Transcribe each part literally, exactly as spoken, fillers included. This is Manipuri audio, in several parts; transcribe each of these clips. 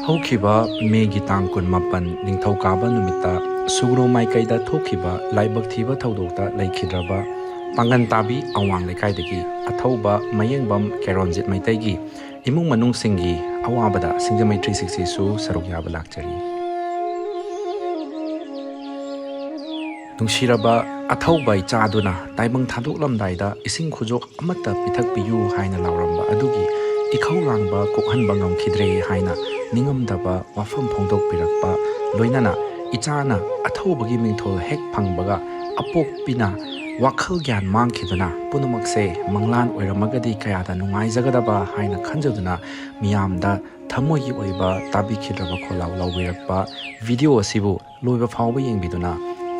ꯍꯧꯈꯤꯕ ꯃꯦꯒꯤ ꯇꯥꯡ ꯀꯨꯟꯃꯥꯄꯟ, ꯅꯤꯡꯊꯧꯀꯥꯕ ꯅꯨꯃꯤꯠꯇ ꯁꯨꯒ꯭ꯔꯨ ꯃꯥꯏꯀꯩꯗ ꯊꯣꯛꯈꯤꯕ ꯂꯥꯏꯕꯛ ꯊꯤꯕ ꯊꯧꯗꯣꯛꯇ ꯂꯩꯈꯤꯗ꯭ꯔꯕ ꯄꯥꯡꯒꯟ ꯇꯥꯕꯤ ꯑꯋꯥꯡ ꯂꯩꯀꯥꯏꯗꯒꯤ ꯑꯊꯧꯕ ꯃꯌꯦꯡꯕꯝ ꯀꯦꯔꯣꯟꯖꯤꯠ ꯃꯩꯇꯩꯒꯤ ꯏꯃꯨꯡ ꯃꯅꯨꯡꯁꯤꯡꯒꯤ ꯑꯋꯥꯕꯗ ꯁꯤꯡꯖꯃꯩ ꯊ꯭ꯔꯤ ꯁꯤꯛꯁꯇꯤꯁꯨ ꯁꯔꯨꯛ ꯌꯥꯕ ꯂꯥꯛꯆꯔꯤ꯫ ꯅꯨꯡꯁꯤꯔꯕ ꯑꯊꯧꯕ ꯏꯆꯥꯗꯨꯅ ꯇꯥꯏꯕꯪ ꯊꯥꯗꯣꯛꯂꯝꯗꯥꯏꯗ ꯏꯁꯤꯡ ꯈꯨꯖꯣꯞ ꯑꯃꯠꯇ ꯄꯤꯊꯛꯄꯤꯌꯨ ꯍꯥꯏꯅ ꯂꯥꯎꯔꯝꯕ ꯑꯗꯨꯒꯤ ꯏꯈꯧ ꯂꯥꯡꯕ ꯀꯣꯛꯍꯟꯕ ꯉꯝꯈꯤꯗ꯭ꯔꯦ ꯍꯥꯏꯅ ꯅꯤꯡꯉꯝꯗꯕ ꯋꯥꯐꯝ ꯐꯣꯡꯗꯣꯛꯄꯤꯔꯛꯄ, ꯂꯣꯏꯅꯅ ꯏꯆꯥꯅ ꯑꯊꯧꯕꯒꯤ ꯃꯤꯡꯊꯣꯜ ꯍꯦꯛ ꯐꯪꯕꯒ ꯑꯄꯣꯛꯄꯤꯅ ꯋꯥꯈꯜ ꯒ꯭ꯌꯥꯟ ꯃꯥꯡꯈꯤꯗꯨꯅ ꯄꯨꯝꯅꯃꯛꯁꯦ ꯃꯪꯂꯥꯟ ꯑꯣꯏꯔꯝꯃꯒꯗꯤ ꯀꯌꯥꯗ ꯅꯨꯡꯉꯥꯏꯖꯒꯗꯕ ꯍꯥꯏꯅ ꯈꯟꯖꯗꯨꯅ ꯃꯤꯌꯥꯝꯗ ꯊꯃꯣꯏꯒꯤ ꯑꯣꯏꯕ ꯇꯥꯕꯤꯈꯤꯗ꯭ꯔꯕ ꯈꯣꯜꯂꯥꯎ ꯂꯥꯎꯕꯤꯔꯛꯄ ꯚꯤꯗꯤꯑꯣ ꯑꯁꯤꯕꯨ ꯂꯣꯏꯕ ꯐꯥꯎꯕ ꯌꯦꯡꯕꯤꯗꯨꯅ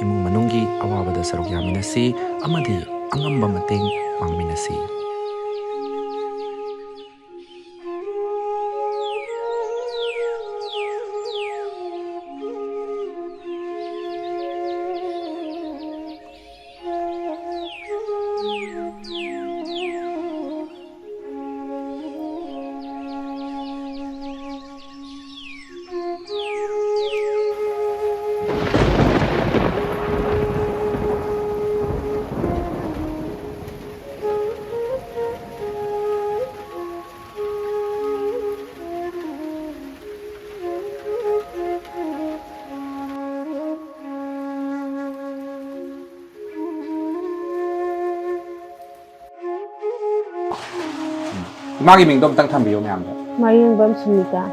ꯏꯃꯨꯡ ꯃꯅꯨꯡꯒꯤ ꯑꯋꯥꯕꯗ ꯁꯔꯨꯛ ꯌꯥꯃꯤꯟꯅꯁꯤ ꯑꯃꯗꯤ ꯑꯉꯝꯕ ꯃꯇꯦꯡ ꯄꯥꯡꯃꯤꯟꯅꯁꯤ꯫ ꯏꯃꯥꯒꯤ ꯃꯤꯡꯗꯣ ꯑꯝꯇꯪ ꯊꯝꯕꯤꯌꯣ ꯃꯌꯥꯝꯗ꯫ ꯃꯌꯦꯡꯕꯝ ꯁꯨꯃꯤꯇꯥ꯫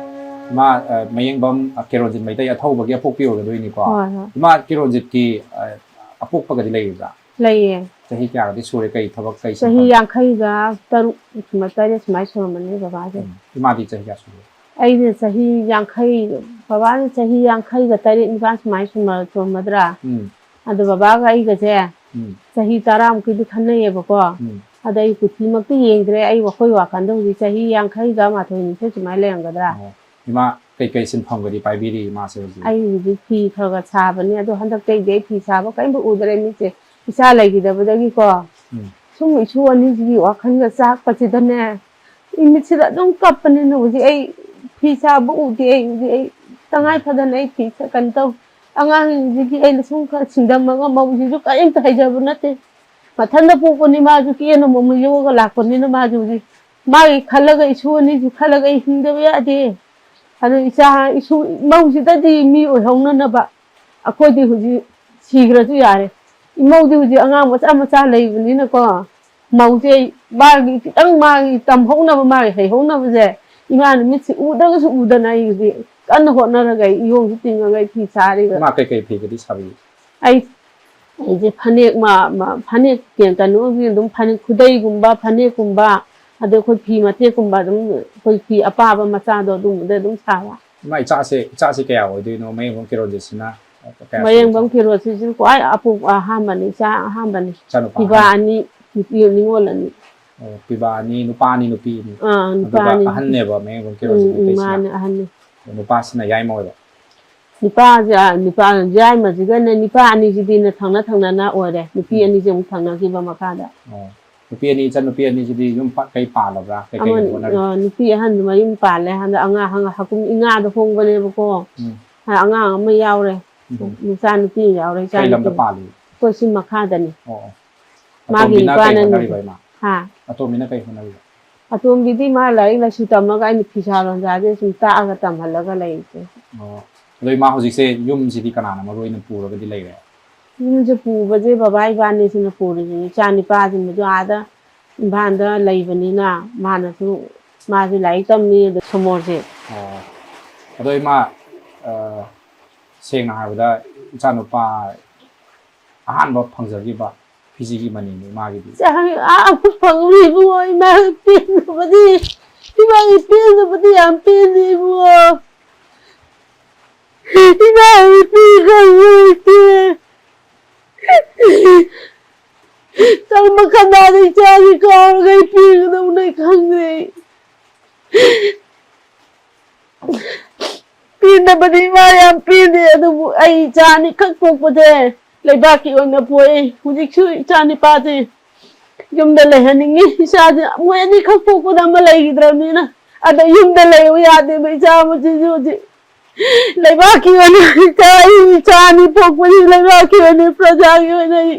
ꯏꯃꯥ, ꯑ, ꯃꯌꯦꯡꯕꯝ, ꯑ, ꯀꯦꯔꯣꯟꯖꯤꯠ ꯃꯩꯇꯩ ꯑꯊꯧꯕꯒꯤ ꯑꯄꯣꯛꯄꯤ ꯑꯣꯏꯒꯗꯣꯏꯅꯤꯀꯣ꯫ ꯍꯣꯏ, ꯍꯣꯏ꯫ ꯏꯃꯥ ꯀꯦꯔꯣꯟꯖꯤꯠꯀꯤ, ꯑ, ꯑꯄꯣꯛꯄꯒꯗꯤ ꯂꯩꯔꯤꯕ꯭ꯔꯥ? ꯂꯩꯌꯦ꯫ ꯆꯍꯤ ꯀꯌꯥꯒꯗꯤ ꯁꯨꯔꯦ? ꯀꯩ ꯊꯕꯛ, ꯀꯩ ꯆꯍꯤ ꯁꯤꯟꯐꯝ? ꯌꯥꯡꯈꯩꯒ ꯇꯔꯨꯛ, ꯁꯨꯃꯥꯏ, ꯇꯔꯦꯠ ꯁꯨꯃꯥꯏꯅ ꯁꯨꯔꯝꯃꯅꯤ ꯕꯕꯥꯁꯦ꯫ ꯎꯝ꯫ ꯏꯃꯥꯗꯤ ꯆꯍꯤ ꯀꯌꯥ ꯁꯨꯔꯦ? ꯑꯩꯅ ꯆꯍꯤ ꯌꯥꯡꯈꯩ, ꯕꯕꯥꯅ ꯆꯍꯤ ꯌꯥꯡꯈꯩꯒ ꯇꯔꯦꯠ ꯅꯤꯄꯥꯟ ꯁꯨꯃꯥꯏꯅ ꯁꯨꯝꯃ-, ꯁꯨꯔꯝꯃꯗ꯭ꯔꯥ? ꯎꯝ꯫ ꯑꯗꯣ ꯕꯕꯥꯒ ꯑꯩꯒꯁꯦ ꯎꯝ꯫ ꯆꯍꯤ ꯇꯔꯥꯃꯨꯛꯀꯤꯗꯤ ꯈꯟꯅꯩꯌꯦꯕꯀꯣ꯫ ꯎꯝ꯫ ꯑꯗ ꯑꯩ ꯀꯨꯊꯤꯃꯛꯇꯤ ꯌꯦꯡꯗ꯭ꯔꯦ꯫ ꯑꯩ, ꯑꯩꯈꯣꯏ ꯋꯥꯈꯜꯗ ꯍꯧꯖꯤꯛ ꯆꯍꯤ ꯌꯥꯡꯈꯩꯒ ꯃꯥꯊꯣꯏ ꯅꯤꯊꯣꯏ ꯁꯨꯃꯥꯏꯅ ꯂꯩꯔꯝꯒꯗ꯭ꯔꯥ? ꯑꯣ꯫ ꯏꯃꯥ ꯀꯩꯀꯩ ꯁꯤꯟꯐꯝꯒꯗꯤ ꯄꯥꯏꯕꯤꯔꯤ ꯏꯃꯥꯁꯦ ꯍꯧꯖꯤꯛ? ꯑꯩ ꯍꯧꯖꯤꯛ ꯐꯤ ꯈꯔ ꯈꯔ ꯁꯥꯕꯅꯤ, ꯑꯗꯣ ꯍꯟꯗꯛꯇꯩꯗꯤ ꯑꯩ ꯐꯤ ꯁꯥꯕ ꯀꯔꯤꯝꯇ ꯎꯗ꯭ꯔꯦ ꯃꯤꯠꯁꯦ꯫ ꯏꯆꯥ ꯂꯩꯈꯤꯗꯕꯗꯒꯤꯀꯣ꯫ ꯎꯝ꯫ ꯁꯨꯝ ꯏꯁꯨ ꯑꯅꯤꯁꯤꯒꯤ ꯋꯥꯈꯜꯒ ꯆꯥꯛꯄꯁꯤꯗꯅꯦ, ꯏꯃꯤꯠꯁꯤꯗ ꯑꯗꯨꯝ ꯀꯞꯄꯅꯤꯅ ꯍꯧꯖꯤꯛ ꯑꯩ ꯐꯤ ꯁꯥꯕ ꯎꯗꯦ ꯑꯩ ꯍꯧꯖꯤꯛ꯫ ꯑꯩ ꯇꯉꯥꯏ ꯐꯗꯅ ꯑꯩ ꯐꯤ ꯁꯥ-, ꯀꯩꯅꯣ ꯇꯧ꯫ ꯑꯉꯥꯡꯁꯤꯡꯁꯤꯒꯤ ꯑꯩꯅ ꯁꯨꯝ ꯈꯔ ꯁꯤꯡꯗꯝꯃꯒ, ꯃꯧꯁꯤꯁꯨ ꯀꯔꯤꯝꯇ ꯍꯩꯖꯕ ꯅꯠꯇꯦ꯫ ꯃꯊꯟꯇ ꯄꯣꯛꯄꯅꯤ, ꯃꯥꯁꯨ ꯀꯦꯅꯕ ꯑꯃ ꯌꯣꯛꯑꯒ ꯂꯥꯛꯄꯅꯤꯅ ꯃꯥꯁꯨ ꯍꯧꯖꯤꯛ ꯃꯥꯒꯤ ꯈꯜꯂꯒ, ꯏꯁꯨ ꯑꯅꯤꯁꯨ ꯈꯜꯂꯒ ꯑꯩ ꯍꯤꯡꯗꯕ ꯌꯥꯗꯦ꯫ ꯑꯗꯨ ꯏꯆꯥ, ꯏꯁꯨ, ꯏꯃꯧꯁꯤꯗꯗꯤ ꯃꯤ ꯑꯣꯏꯍꯧꯅꯅꯕ ꯑꯩꯈꯣꯏꯗꯤ ꯍꯧꯖꯤꯛ ꯁꯤꯈ꯭ꯔꯁꯨ ꯌꯥꯔꯦ꯫ ꯏꯃꯧꯗꯤ ꯍꯧꯖꯤꯛ ꯑꯉꯥꯡ ꯃꯆꯥ ꯃꯆꯥ ꯂꯩꯕꯅꯤꯅꯀꯣ, ꯃꯧꯁꯦ ꯃꯥꯒꯤ ꯈꯤꯇꯪ, ꯃꯥꯒꯤ ꯇꯝꯍꯧꯅꯕ, ꯃꯥꯒꯤ ꯍꯩꯍꯧꯅꯕꯁꯦ ꯏꯃꯥꯅ ꯃꯤꯠꯁꯦ ꯎꯗ꯭ꯔꯒꯁꯨ ꯎꯗꯅ ꯑꯩ ꯍꯧꯖꯤꯛ ꯀꯟꯅ ꯍꯣꯠꯅꯔꯒ ꯑꯩ ꯏꯌꯣꯡꯁꯦ ꯇꯤꯡꯉꯒ ꯑꯩ ꯐꯤ ꯁꯥꯔꯤꯕ꯫ ꯏꯃꯥ ꯀꯩꯀꯩ ꯐꯤꯒꯗꯤ ꯁꯥꯕꯤꯒꯦ? ꯑꯩ, ꯑꯩꯁꯦ ꯐꯅꯦꯛ ꯃ-, ꯃ-, ꯐꯅꯦꯛ ꯀꯩꯅꯣꯒꯤ ꯑꯗꯨꯝ ꯐꯅꯦꯛ ꯈꯨꯗꯩꯒꯨꯝꯕ, ꯐꯅꯦꯛꯀꯨꯝꯕ, ꯑꯗꯩ ꯑꯩꯈꯣꯏ ꯐꯤ ꯃꯇꯦꯛꯀꯨꯝꯕ ꯑꯗꯨꯝ, ꯑꯩꯈꯣꯏ ꯐꯤ ꯑꯄꯥꯕ ꯃꯆꯥꯗꯣ ꯑꯗꯨꯒꯨꯝꯕꯗ ꯑꯗꯨꯝ ꯁꯥꯕ꯫ ꯏꯃꯥ, ꯏꯆꯥꯁꯦ, ꯏꯆꯥꯁꯦ ꯀꯌꯥ ꯑꯣꯏꯗꯣꯏꯅꯣ? ꯃꯌꯦꯡꯕꯝ ꯀꯦꯔꯣꯟꯗꯤꯁꯤꯅ ꯀꯌꯥ ꯁꯨꯕ ꯃꯌꯦꯡꯕꯝ ꯏꯆꯥꯅꯣ? ꯀꯦꯔꯣꯟꯁꯤꯁꯨ ꯈ꯭ꯋꯥꯏ ꯑꯄꯣꯛ ꯑꯍꯥꯟꯕꯅꯤ, ꯏꯆꯥ ꯑꯍꯥꯟꯕꯅꯤ꯫ ꯏꯆꯥꯅꯨꯄꯥ ꯄꯤꯕꯥ ꯑꯍꯟ? ꯑꯅꯤ, ꯅꯨꯄꯤ ꯅꯤꯉꯣꯜ ꯑꯅꯤ꯫ ꯑꯣ, ꯄꯤꯕꯥ ꯑꯅꯤ, ꯅꯨꯄꯥ ꯑꯅꯤ, ꯅꯨꯄꯤ ꯑꯅꯤ꯫ ꯑꯥ, ꯅꯨꯄꯥ ꯑꯗꯨꯒ ꯑꯅꯤ, ꯅꯨꯄꯤ꯫ ꯑꯍꯟꯅꯦꯕ ꯃꯌꯦꯡꯕꯝ ꯎꯝ, ꯀꯦꯔꯣꯟꯗꯤꯁ ꯎꯝ, ꯅꯨꯄꯤꯁꯤꯅ꯫ ꯃꯥꯅꯦ, ꯑꯍꯟꯅꯤ꯫ ꯑꯗꯨꯒ ꯅꯨꯄꯥꯁꯤꯅ ꯌꯥꯏꯃ ꯑꯣꯏꯕ꯫ ꯅꯨꯄꯥꯁꯦ, ꯑꯥ, ꯅꯨꯄꯥ ꯌꯥꯏꯃꯁꯤꯒꯅꯦ, ꯅꯨꯄꯥ ꯑꯅꯤꯁꯤꯗꯤꯅꯦ ꯊꯪꯅ ꯊꯪꯅꯅ ꯑꯣꯏꯔꯦ꯫ ꯅꯨꯄꯤ ꯎꯝ꯫ ꯑꯅꯤꯁꯦ ꯑꯃꯨꯛ ꯊꯪꯅꯈꯤꯕ ꯃꯈꯥꯗ꯫ ꯑꯣ꯫ ꯅꯨꯄꯤ ꯑꯅꯤ, ꯏꯆꯟ ꯅꯨꯄꯤ ꯑꯅꯤꯁꯤꯗꯤ ꯌꯨꯝ ꯄ-, ꯀꯩ ꯄꯥꯜꯂꯕ꯭ꯔꯥ? ꯀꯩ ꯀꯩ ꯑꯃ, ꯍꯣꯠꯅꯔꯤ? ꯑ, ꯅꯨꯄꯤ ꯑꯍꯟꯗꯨ ꯃꯌꯨꯝ ꯄꯥꯜꯂꯦ꯫ ꯍꯟꯗꯛ ꯑꯉꯥꯡ, ꯍꯟꯗꯛ ꯍꯀꯨꯝ ꯏꯉꯥꯗ ꯍꯣꯡꯕꯅꯦꯕꯀꯣ꯫ ꯎꯝ꯫ ꯑ, ꯑꯉꯥꯡ ꯑꯃ ꯌꯥꯎꯔꯦ꯫ ꯎꯝ꯫ ꯅꯨꯆꯥ ꯅꯨꯄꯤ ꯑꯃ ꯌꯥꯎꯔꯦ, ꯏꯆꯥ ꯀꯩ ꯂꯝꯗ ꯅꯨꯄꯤ꯫ ꯄꯥꯜꯂꯤ? ꯑꯩꯈꯣꯏ ꯁꯤ ꯃꯈꯥꯗꯅꯤ꯫ ꯑꯣ, ꯑꯣ꯫ ꯃꯥꯒꯤ ꯑꯇꯣꯝꯕꯤꯅ ꯀꯩ ꯅꯨꯄꯥꯅ ꯍꯣꯠꯅꯔꯤꯕ, ꯏꯃꯥ? ꯍꯥ? ꯑꯇꯣꯝꯕꯤꯅ ꯀꯩ ꯍꯣꯠꯅꯔꯤꯕ? ꯑꯇꯣꯝꯕꯤꯗꯤ ꯃꯥ ꯂꯥꯏꯔꯤꯛ ꯂꯥꯏꯁꯨ ꯇꯝꯃꯒ ꯑꯩꯅ ꯐꯤꯁꯥ ꯂꯣꯟꯁꯥꯁꯦ ꯁꯨꯝ ꯇꯥꯛꯑꯒ ꯇꯝꯍꯜꯂꯒ ꯂꯩꯔꯤꯁꯦ꯫ ꯑꯣ꯫ ꯑꯗꯣ ꯏꯃꯥ, ꯍꯧꯖꯤꯛꯁꯦ ꯌꯨꯝꯁꯤꯗꯤ ꯀꯅꯥꯅ ꯃꯔꯨ ꯑꯣꯏꯅ ꯄꯨꯔꯒꯗꯤ ꯂꯩꯔꯦ? ꯌꯨꯝꯁꯦ ꯄꯨꯕꯁꯦ ꯕꯕꯥ ꯏꯕꯥꯅꯤꯁꯤꯅ ꯄꯨꯔꯤꯁꯤꯅꯤ꯫ ꯏꯆꯥ ꯅꯤꯄꯥꯁꯤꯡꯕꯁꯨ ꯑꯥꯗ ꯏꯝꯐꯥꯜꯗ ꯂꯩꯕꯅꯤꯅ ꯃꯥꯅꯁꯨ, ꯃꯥꯁꯨ ꯂꯥꯏꯔꯤꯛ ꯇꯝꯃꯤ, ꯑꯗ ꯁꯣꯃꯣꯔꯁꯦ꯫ ꯑꯣ꯫ ꯑꯗꯣ ꯏꯃꯥ, ꯑ, ꯁꯦꯡꯅ ꯍꯥꯏꯔꯕꯗ ꯏꯆꯥꯅꯨꯄꯥ ꯑꯍꯥꯟꯕ ꯐꯪꯖꯈꯤꯕ ꯐꯤꯖꯤꯒꯤ ꯃꯅꯤꯅꯤ ꯃꯥꯒꯤꯗꯤ꯫ ꯆꯥꯛ ꯑꯥ ꯐꯪꯉꯨꯔꯤ ꯏꯕꯨꯡꯉꯣ, ꯏꯃꯥꯒꯤ ꯄꯦꯟꯗꯕꯗꯤ, ꯏꯃꯥꯒꯤ ꯄꯦꯟꯗꯕꯗꯤ ꯌꯥꯝ ꯄꯦꯟꯗꯦ ꯏꯕꯨꯡꯉꯣ꯫ ꯏꯃꯥꯒꯤ ꯄꯦꯟꯗꯕ ꯂꯩꯇꯦ꯫ ꯀꯔꯝꯕ ꯀꯅꯥꯗ ꯏꯆꯥꯒꯤ ꯀꯥꯎꯔꯒ ꯑꯩ ꯄꯦꯟꯒꯗꯧꯅꯣ ꯑꯩ ꯈꯪꯗꯦ꯫ ꯄꯦꯟꯗꯕꯗꯤ ꯏꯃꯥ ꯌꯥꯝ ꯄꯦꯟꯗꯦ, ꯑꯗꯨꯕꯨ ꯑꯩ ꯏꯆꯥ ꯑꯅꯤꯈꯛ ꯄꯣꯛꯄꯁꯦ ꯂꯩꯕꯥꯛꯀꯤ ꯑꯣꯏꯅ ꯄꯣꯛꯏ꯫ ꯍꯧꯖꯤꯛꯁꯨ ꯏꯆꯥ ꯅꯤꯄꯥꯁꯦ ꯌꯨꯝꯗ ꯂꯩꯍꯟꯅꯤꯡꯉꯤ꯫ ꯏꯆꯥꯁꯦ ꯃꯣꯏ ꯑꯅꯤꯈꯛ ꯄꯣꯛꯄꯗ ꯑꯃ ꯂꯩꯈꯤꯗ꯭ꯔꯕꯅꯤꯅ ꯑꯗ ꯌꯨꯝꯗ ꯂꯩꯌꯨ ꯌꯥꯗꯦꯕ ꯏꯆꯥ ꯃꯆꯤꯟꯁꯨ ꯍꯧꯖꯤꯛ꯫ ꯂꯩꯕꯥꯛꯀꯤ ꯑꯣꯏꯅ ꯏꯆꯥ, ꯑꯩ ꯏꯆꯥ ꯑꯅꯤ ꯄꯣꯛꯄꯁꯤ ꯂꯩꯕꯥꯛꯀꯤ ꯑꯣꯏꯅ, ꯄ꯭ꯔꯖꯥꯒꯤ ꯑꯣꯏꯅ ꯑꯩ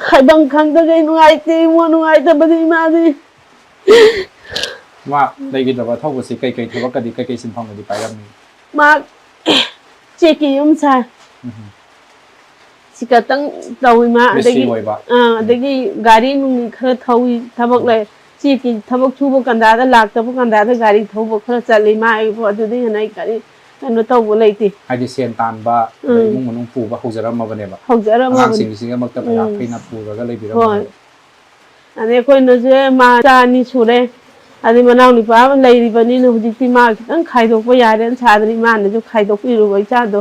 ꯍꯥꯏꯐꯝ ꯈꯪꯗꯈꯩ ꯅꯨꯡꯉꯥꯏꯇꯦ ꯏꯃꯣ, ꯅꯨꯡꯉꯥꯏꯇꯕꯗꯤ ꯏꯃꯥꯗꯤ꯫ ꯃꯥ ꯂꯩꯈꯤꯗꯕ ꯑꯊꯧꯕꯁꯤ ꯀꯩꯀꯩ ꯊꯕꯛꯀꯗꯤ, ꯀꯩꯀꯩ ꯁꯤꯟꯐꯝꯒꯗꯤ ꯄꯥꯏꯔꯝꯃꯤ? ꯃꯥ ꯆꯦꯛꯀꯤ ꯌꯨꯝ ꯁꯥꯏ꯫ ꯎꯝ꯫ ꯁꯤ ꯈꯛꯇꯪ ꯇꯧꯏ ꯃꯥ꯫ ꯃꯤꯁꯇ꯭ꯔꯤ ꯑꯗꯒꯤ ꯑꯣꯏꯕ꯫ ꯑꯥ, ꯑꯗꯒꯤ ꯒꯥꯔꯤ ꯅꯨꯡꯂꯤ ꯈꯔ ꯊꯧꯏ, ꯊꯕꯛ ꯂꯩ꯫ ꯆꯦꯛꯀꯤ ꯊꯕꯛ ꯁꯨꯕ ꯀꯟꯗꯥꯗ, ꯂꯥꯛꯇꯕ ꯀꯟꯗꯥꯗ ꯒꯥꯔꯤ ꯊꯧꯕ ꯈꯔ ꯆꯠꯂꯤ ꯃꯥ꯫ ꯑꯩꯕꯨ ꯑꯗꯨꯗꯩ ꯍꯦꯟꯅ ꯑꯩ ꯀꯔꯤ ꯀꯩꯅꯣ ꯇꯧꯕ ꯂꯩꯇꯦ꯫ ꯍꯥꯏꯗꯤ ꯁꯦꯟ ꯇꯥꯟꯕ, ꯑꯗꯩ ꯎꯝ꯫ ꯏꯃꯨꯡ ꯃꯅꯨꯡ ꯄꯨꯕ ꯍꯧꯖꯔꯝꯃꯕꯅꯦꯕ꯫ ꯍꯧꯖꯔꯝꯃꯕꯅꯤ꯫ ꯑꯉꯥꯡꯁꯤꯡꯁꯤꯒꯤꯗꯃꯛꯇ ꯄꯩꯁꯥ ꯎꯝ꯫ ꯐꯩꯅ ꯄꯨꯔꯒ ꯍꯣꯏ꯫ ꯂꯩꯕꯤꯔꯝꯃꯕꯅꯦꯕ꯫ ꯑꯗꯩ ꯑꯩꯈꯣꯏꯅꯁꯨ ꯃꯥ ꯃꯆꯥ ꯑꯅꯤ ꯁꯨꯔꯦ, ꯑꯗꯩ ꯃꯅꯥꯎ ꯅꯨꯄꯥ ꯑꯃ ꯂꯩꯔꯤꯕꯅꯤꯅ ꯍꯧꯖꯤꯛꯇꯤ ꯃꯥ ꯈꯤꯇꯪ ꯈꯥꯏꯗꯣꯛꯄ ꯌꯥꯔꯦꯅ ꯁꯥꯗꯅ ꯏꯃꯥꯅꯁꯨ ꯈꯥꯏꯗꯣꯛꯄꯤꯔꯨꯕ ꯏꯆꯥꯗꯣ꯫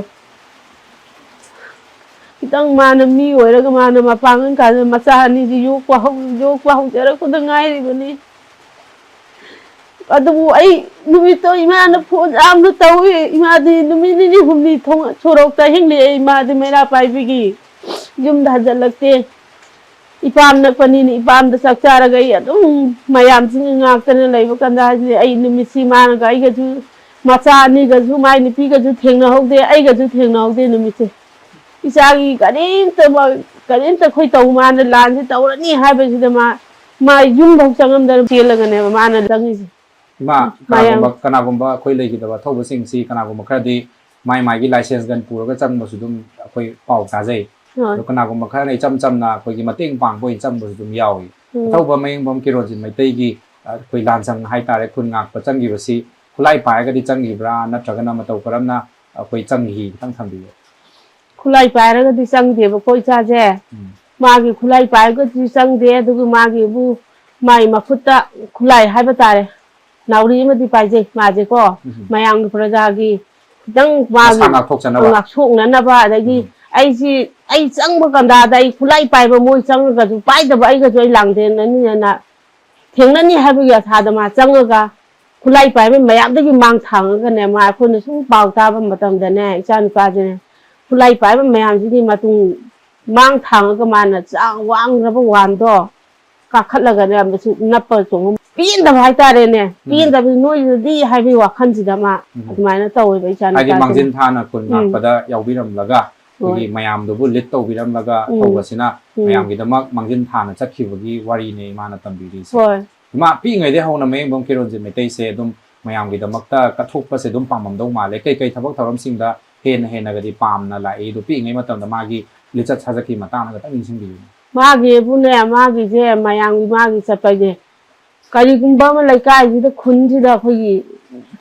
ꯈꯤꯇꯪ ꯃꯥꯅ ꯃꯤ ꯑꯣꯏꯔꯒ ꯃꯥꯅ ꯃꯄꯥꯡꯒꯜ ꯀꯥꯟꯗ ꯃꯆꯥ ꯑꯅꯤꯁꯤ ꯌꯣꯛꯄ ꯍꯧ-, ꯌꯣꯛꯄ ꯍꯧꯖꯔꯛꯄꯗ ꯉꯥꯏꯔꯤꯕꯅꯤ꯫ ꯑꯗꯨꯕꯨ ꯑꯩ ꯅꯨꯃꯤꯠꯇꯣ ꯏꯃꯥꯅ ꯐꯣꯟ ꯌꯥꯝꯅ ꯇꯧꯏ꯫ ꯏꯃꯥꯗꯤ ꯅꯨꯃꯤꯠ ꯅꯤꯅꯤ ꯍꯨꯝꯅꯤ ꯊꯣꯡ-, ꯁꯣꯔꯣꯛꯇ ꯑꯍꯤꯡ ꯂꯦꯛꯑꯦ꯫ ꯏꯃꯥꯗꯤ ꯃꯩꯔꯥ ꯄꯥꯏꯕꯤꯒꯤ ꯌꯨꯝꯗ ꯍꯟꯖꯜꯂꯛꯇꯦ꯫ ꯏꯄꯥꯝ ꯅꯛꯄꯅꯤꯅ ꯏꯄꯥꯝꯗ ꯆꯥꯛ ꯆꯥꯔꯒ ꯑꯩ ꯑꯗꯨꯝ ꯃꯌꯥꯝꯁꯤꯡꯒ ꯉꯥꯛꯇꯅ ꯂꯩꯕ ꯀꯥꯟꯗ ꯍꯥꯏꯁꯤꯗꯤ ꯑꯩ ꯅꯨꯃꯤꯠꯁꯤ ꯃꯥꯅꯒ ꯑꯩꯒꯁꯨ, ꯃꯆꯥ ꯑꯅꯤꯒꯁꯨ ꯃꯥꯏ ꯅꯨꯄꯤꯒꯁꯨ ꯊꯦꯡꯅꯍꯧꯗꯦ, ꯑꯩꯒꯁꯨ ꯊꯦꯡꯅꯍꯧꯗꯦ ꯅꯨꯃꯤꯠꯁꯦ꯫ ꯏꯆꯥꯒꯤ ꯀꯔꯤꯝꯇ ꯃ-, ꯀꯔꯤꯝꯇ ꯑꯩꯈꯣꯏ ꯇꯧ, ꯃꯥꯅ ꯂꯥꯟꯁꯦ ꯇꯧꯔꯅꯤ ꯍꯥꯏꯕꯁꯤꯗ ꯃꯥ, ꯃꯥ ꯌꯨꯝꯐꯥꯎ ꯆꯪꯉꯝꯗꯅ ꯆꯦꯜꯂꯒꯅꯦꯕ ꯃꯥꯅ ꯆꯪꯉꯤꯁꯦ꯫ ꯏꯃꯥ, ꯃꯌꯥꯝ꯫ ꯀꯅꯥꯒꯨꯝꯕ, ꯀꯅꯥꯒꯨꯝꯕ ꯑꯩꯈꯣꯏ ꯂꯩꯈꯤꯗꯕ ꯑꯊꯧꯕꯁꯤꯡꯁꯤ ꯀꯅꯥꯒꯨꯝꯕ ꯈꯔꯗꯤ ꯃꯥꯏ ꯃꯥꯏꯒꯤ ꯂꯥꯏꯁꯦꯟꯁ ꯒꯟ ꯄꯨꯔꯒ ꯆꯪꯕꯁꯨ ꯑꯗꯨꯝ ꯑꯩꯈꯣꯏ ꯄꯥꯎ ꯇꯥꯖꯩ꯫ ꯍꯣꯏ꯫ ꯑꯗꯣ ꯀꯅꯥꯒꯨꯝꯕ ꯈꯔꯅ ꯏꯆꯝ ꯆꯝꯅ ꯑꯩꯈꯣꯏꯒꯤ ꯃꯇꯦꯡ ꯄꯥꯡꯕ ꯑꯣꯏꯅ ꯆꯪꯕꯁꯨ ꯑꯗꯨꯝ ꯌꯥꯎꯏ꯫ ꯎꯝ꯫ ꯑꯊꯧꯕ ꯃꯌꯦꯡꯕꯝ ꯀꯤꯔꯣꯟꯖꯤꯠ ꯃꯩꯇꯩꯒꯤ, ꯑ, ꯑꯩꯈꯣꯏ ꯂꯥꯟꯖꯪ ꯍꯥꯏꯇꯥꯔꯦ, ꯈꯨꯟ ꯉꯥꯛꯄ ꯆꯪꯈꯤꯕꯁꯤ ꯈꯨꯠꯂꯥꯏ ꯄꯥꯏꯔꯒꯗꯤ ꯆꯪꯈꯤꯕ꯭ꯔꯥ, ꯅꯠꯇ꯭ꯔꯒꯅ ꯃꯇꯧ ꯀꯔꯝꯅ ꯑꯩꯈꯣꯏ ꯆꯪꯈꯤ? ꯈꯤꯇꯪ ꯊꯝꯕꯤꯌꯨ꯫ ꯈꯨꯠꯂꯥꯏ ꯄꯥꯏꯔꯒꯗꯤ ꯆꯪꯗꯦꯕꯀꯣ ꯏꯆꯥꯁꯦ꯫ ꯎꯝ꯫ ꯃꯥꯒꯤ ꯈꯨꯠꯂꯥꯏ ꯄꯥꯏꯔꯒꯗꯤ ꯆꯪꯗꯦ, ꯑꯗꯨꯒ ꯃꯥꯒꯤꯕꯨ, ꯃꯥꯒꯤ ꯃꯈꯨꯠꯇ ꯈꯨꯠꯂꯥꯏ ꯍꯥꯏꯕ ꯇꯥꯔꯦ, ꯅꯥꯎꯔꯤ ꯑꯃꯗꯤ ꯄꯥꯏꯖꯩ ꯃꯥꯁꯦꯀꯣ꯫ ꯎꯝ꯫ ꯃꯌꯥꯝꯒꯤ ꯄ꯭ꯔꯖꯥꯒꯤ ꯈꯤꯇꯪ ꯃꯁꯥ ꯃꯥꯒꯤ ꯉꯥꯛꯊꯣꯛꯆꯅꯕ꯫ ꯉꯥꯛꯊꯣꯛꯅꯅꯕ, ꯑꯗꯒꯤ ꯎꯝ꯫ ꯑꯩꯁꯤ, ꯑꯩ ꯆꯪꯕ ꯀꯥꯟꯗꯥꯗ ꯑꯩ ꯈꯨꯠꯂꯥꯏ ꯄꯥꯏꯕ ꯃꯣꯏ ꯆꯪꯉꯒꯁꯨ ꯄꯥꯏꯗꯕ ꯑꯩꯒꯁꯨ ꯑꯩ ꯂꯥꯡꯗꯦꯅꯅꯤꯅ ꯊꯦꯡꯅꯅꯤ ꯍꯥꯏꯕꯒꯤ ꯑꯁꯥꯗ ꯃꯥ ꯆꯪꯉꯒ ꯈꯨꯠꯂꯥꯏ ꯄꯥꯏꯕ ꯃꯌꯥꯝꯗꯒꯤ ꯃꯥꯡ ꯊꯥꯡꯉꯒꯅꯦ, ꯃꯥ ꯑꯩꯈꯣꯏꯅ ꯁꯨꯝ ꯄꯥꯎ ꯇꯥꯕ ꯃꯇꯝꯗꯅꯦ, ꯏꯆꯥ ꯅꯨꯄꯥꯁꯤꯅꯦ ꯈꯨꯠꯂꯥꯏ ꯄꯥꯏꯕ ꯃꯌꯥꯝꯁꯤꯒꯤ ꯃꯇꯨꯡ ꯃꯥꯡ ꯊꯥꯡꯉꯒ ꯃꯥꯅ ꯆꯥꯡ ꯋꯥꯡꯈ꯭ꯔꯕ ꯋꯥꯟꯗꯣ ꯀꯥꯈꯠꯂꯒꯅꯦ ꯃꯁꯤ ꯅꯞꯄ ꯆꯣꯡꯕ ꯄꯦꯟꯗꯕ ꯍꯥꯏꯇꯥꯔꯦꯅꯦ꯫ ꯎꯝ꯫ ꯄꯦꯟꯗꯕ ꯅꯣꯏꯗꯗꯤ ꯍꯥꯏꯕꯒꯤ ꯋꯥꯈꯜꯁꯤꯗ ꯃꯥ ꯎꯝ꯫ ꯑꯗꯨꯃꯥꯏꯅ ꯇꯧꯋꯦꯕ ꯏꯆꯥ ꯍꯥꯏꯗꯤ ꯅꯨꯄꯥꯁꯤꯅ꯫ ꯃꯥꯡꯖꯤꯟ ꯊꯥꯅ ꯈꯨꯟ ꯎꯝ꯫ ꯉꯥꯛꯄꯗ ꯌꯥꯎꯕꯤꯔꯝꯂꯒ ꯑꯩꯈꯣꯏꯒꯤ ꯍꯣꯏ꯫ ꯃꯌꯥꯝꯗꯨꯕꯨ ꯂꯤꯠ ꯇꯧꯕꯤꯔꯝꯂꯒ ꯎꯝ꯫ ꯊꯧꯕꯁꯤꯅ ꯎꯝ꯫ ꯃꯌꯥꯝꯒꯤꯗꯃꯛ ꯃꯥꯡꯖꯤꯟ ꯊꯥꯅ ꯆꯠꯈꯤꯕꯒꯤ ꯋꯥꯔꯤꯅꯦ ꯏꯃꯥꯅ ꯇꯝꯕꯤꯔꯤꯁꯦ꯫ ꯍꯣꯏ꯫ ꯏꯃꯥ ꯄꯤꯛꯏꯉꯩꯗꯒꯤ ꯍꯧꯅ ꯃꯌꯦꯡꯕꯝ ꯀꯦꯔꯣꯟꯖꯤꯠ ꯃꯩꯇꯩꯁꯦ ꯑꯗꯨꯝ ꯃꯌꯥꯝꯒꯤꯗꯃꯛꯇ ꯀꯠꯊꯣꯛꯄꯁꯦ ꯑꯗꯨꯝ ꯄꯥꯝꯃꯝꯗꯧ ꯃꯥꯜꯂꯦ꯫ ꯀꯩ ꯀꯩ ꯊꯕꯛ ꯊꯧꯔꯝꯁꯤꯡꯗ ꯍꯦꯟꯅ ꯍꯦꯟꯅꯒꯗꯤ ꯄꯥꯝꯅ ꯂꯥꯛꯏ? ꯑꯗꯣ ꯄꯤꯛꯏꯉꯩ ꯃꯇꯝꯗ ꯃꯥꯒꯤ ꯂꯤꯆꯠ ꯁꯥꯖꯠꯀꯤ ꯃꯇꯥꯡꯗ ꯈꯤꯇꯪ ꯅꯤꯡꯁꯤꯡꯕꯤꯌꯨꯅꯦ꯫ ꯃꯥꯒꯤꯕꯨꯅꯦ, ꯃꯥꯒꯤꯁꯦ ꯃꯌꯥꯝꯒꯤ ꯃꯥꯒꯤ ꯆꯠꯄꯁꯦ, ꯀꯔꯤꯒꯨꯝꯕ ꯑꯃ ꯂꯩꯀꯥꯏꯁꯤꯗ, ꯈꯨꯟꯁꯤꯗ ꯑꯩꯈꯣꯏꯒꯤ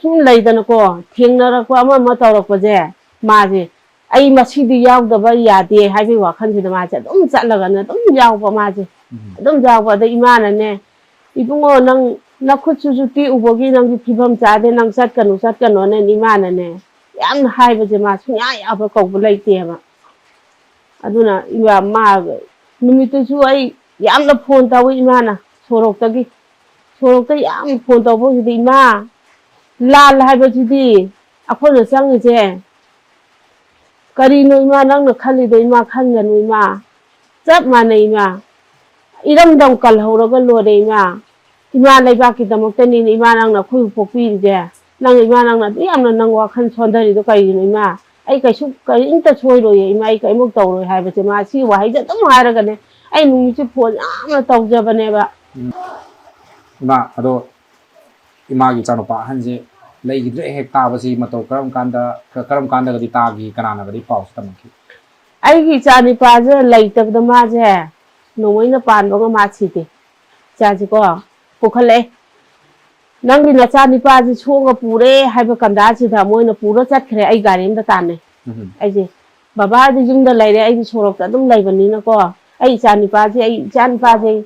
ꯁꯨꯝ ꯂꯩꯗꯅꯀꯣ, ꯊꯦꯡꯅꯔꯛꯄ ꯑꯃ ꯑꯃ ꯇꯧꯔꯛꯄꯁꯦ, ꯃꯥꯁꯦ ꯑꯩ ꯃꯁꯤꯗꯤ ꯌꯥꯎꯗꯕ ꯌꯥꯗꯦ ꯍꯥꯏꯕꯒꯤ ꯋꯥꯈꯜꯁꯤꯗ ꯃꯥꯁꯦ ꯑꯗꯨꯝ ꯆꯠꯂꯒꯅꯦ ꯑꯗꯨꯝ ꯌꯥꯎꯕ ꯃꯥꯁꯦ꯫ ꯎꯝ꯫ ꯑꯗꯨꯝ ꯌꯥꯎꯕ꯫ ꯑꯗ ꯏꯃꯥꯅꯅꯦ, "ꯏꯕꯨꯡꯉꯣ, ꯅꯪ ꯅꯈꯨꯠꯁꯤꯁꯨ ꯇꯦꯛꯎꯕꯒꯤ ꯅꯪꯗꯤ ꯐꯤꯕꯝ ꯆꯥꯗꯦ, ꯅꯪ ꯆꯠꯀꯅꯨ, ꯆꯠꯀꯅꯣꯅꯦ" ꯏꯃꯥꯅꯅꯦ ꯌꯥꯝꯅ ꯍꯥꯏꯕꯁꯦ ꯃꯥ ꯁꯨꯡꯌꯥ ꯌꯥꯕ ꯀꯧꯕ ꯂꯩꯇꯦꯕ꯫ ꯑꯗꯨꯅ ꯏꯃꯥ, ꯃꯥ ꯅꯨꯃꯤꯠꯇꯨꯁꯨ ꯑꯩ ꯌꯥꯝꯅ ꯐꯣꯟ ꯇꯧꯏ ꯏꯃꯥꯅ ꯁꯣꯔꯣꯛꯇꯒꯤ꯫ ꯁꯣꯔꯣꯛꯇ ꯌꯥꯝ ꯐꯣꯟ ꯇꯧꯕꯁꯤꯗꯤ, "ꯏꯃꯥ, ꯂꯥꯜ ꯍꯥꯏꯕꯁꯤꯗꯤ ꯑꯩꯈꯣꯏꯅ ꯆꯪꯉꯤꯁꯦ ꯀꯔꯤꯅꯣ ꯏꯃꯥ ꯅꯪꯅ ꯈꯜꯂꯤꯗꯣ? ꯏꯃꯥ, ꯈꯟꯒꯅꯨ ꯏꯃꯥ, ꯆꯞ ꯃꯥꯟꯅꯩ ꯏꯃꯥ, ꯏꯔꯝꯗꯝ ꯀꯜꯍꯧꯔꯒ ꯂꯣꯏꯔꯦ ꯏꯃꯥ, ꯏꯃꯥ ꯂꯩꯕꯥꯛꯀꯤꯗꯃꯛꯇꯅꯤꯅꯦ ꯏꯃꯥ ꯅꯪꯅ ꯑꯩꯈꯣꯏꯕꯨ ꯄꯣꯛꯄꯤꯔꯤꯁꯦ, ꯅꯪ ꯏꯃꯥ ꯅꯪꯅ ꯑꯗꯨꯛ ꯌꯥꯝꯅ ꯅꯪ ꯋꯥꯈꯜ ꯁꯣꯟꯊꯔꯤꯗꯣ ꯀꯔꯤꯒꯤꯅꯣ ꯏꯃꯥ? ꯑꯩ ꯀꯩꯁꯨ ꯀꯔꯤꯝꯇ ꯁꯣꯏꯔꯣꯏꯌꯦ ꯏꯃꯥ, ꯑꯩ ꯀꯔꯤꯃꯨꯛ ꯇꯧꯔꯣꯏ" ꯍꯥꯏꯕꯁꯦ ꯃꯥ ꯁꯤ ꯋꯥꯍꯩꯁꯦ ꯑꯗꯨꯝ ꯍꯥꯏꯔꯒꯅꯦ ꯑꯩ ꯅꯨꯃꯤꯠꯁꯦ ꯐꯣꯟ ꯌꯥꯝꯅ ꯇꯧꯖꯕꯅꯦꯕ꯫ ꯎꯝ꯫ ꯏꯃꯥ, ꯑꯗꯣ ꯏꯃꯥꯒꯤ ꯏꯆꯥꯅꯨꯄꯥ ꯑꯍꯟꯁꯦ ꯂꯩꯈꯤꯗ꯭ꯔꯦ ꯍꯦꯛ ꯇꯥꯕꯁꯤ ꯃꯇꯧ ꯀꯔꯝ ꯀꯥꯟꯗ, ꯀ-, ꯀꯔꯝ ꯀꯥꯟꯗꯒꯗꯤ ꯇꯥꯈꯤ? ꯀꯅꯥꯅꯒꯗꯤ ꯄꯥꯎꯁꯤ ꯇꯝꯃꯛꯈꯤ? ꯑꯩꯒꯤ ꯏꯆꯥ ꯅꯤꯄꯥꯁꯦ ꯂꯩꯇꯕꯗ ꯃꯥꯁꯦ ꯅꯣꯡꯃꯩꯅ ꯄꯥꯟꯕꯒ ꯃꯥ ꯁꯤꯗꯦ꯫ ꯏꯆꯥꯁꯤꯀꯣ ꯄꯨꯈꯠꯂꯛꯑꯦ꯫ "ꯅꯪꯒꯤ ꯅꯆꯥ ꯅꯤꯄꯥꯁꯤ ꯁꯣꯛꯑꯒ ꯄꯨꯔꯦ" ꯍꯥꯏꯕ ꯀꯟꯗꯥꯁꯤꯗ ꯃꯣꯏꯅ ꯄꯨꯔ ꯆꯠꯈ꯭ꯔꯦ꯫ ꯑꯩ ꯒꯥꯔꯤ ꯑꯃꯗ ꯇꯥꯟꯅꯩ꯫ ꯎꯝ꯫ ꯑꯩꯁꯦ, "ꯕꯕꯥꯗꯤ ꯌꯨꯝꯗ ꯂꯩꯔꯦ, ꯑꯩꯗꯤ ꯁꯣꯔꯣꯛꯇ ꯑꯗꯨꯝ ꯂꯩꯕꯅꯤꯅꯀꯣ, ꯑꯩ ꯏꯆꯥ ꯅꯤꯄꯥꯁꯦ, ꯑꯩ ꯏꯆꯥ ꯅꯤꯄꯥꯁꯦ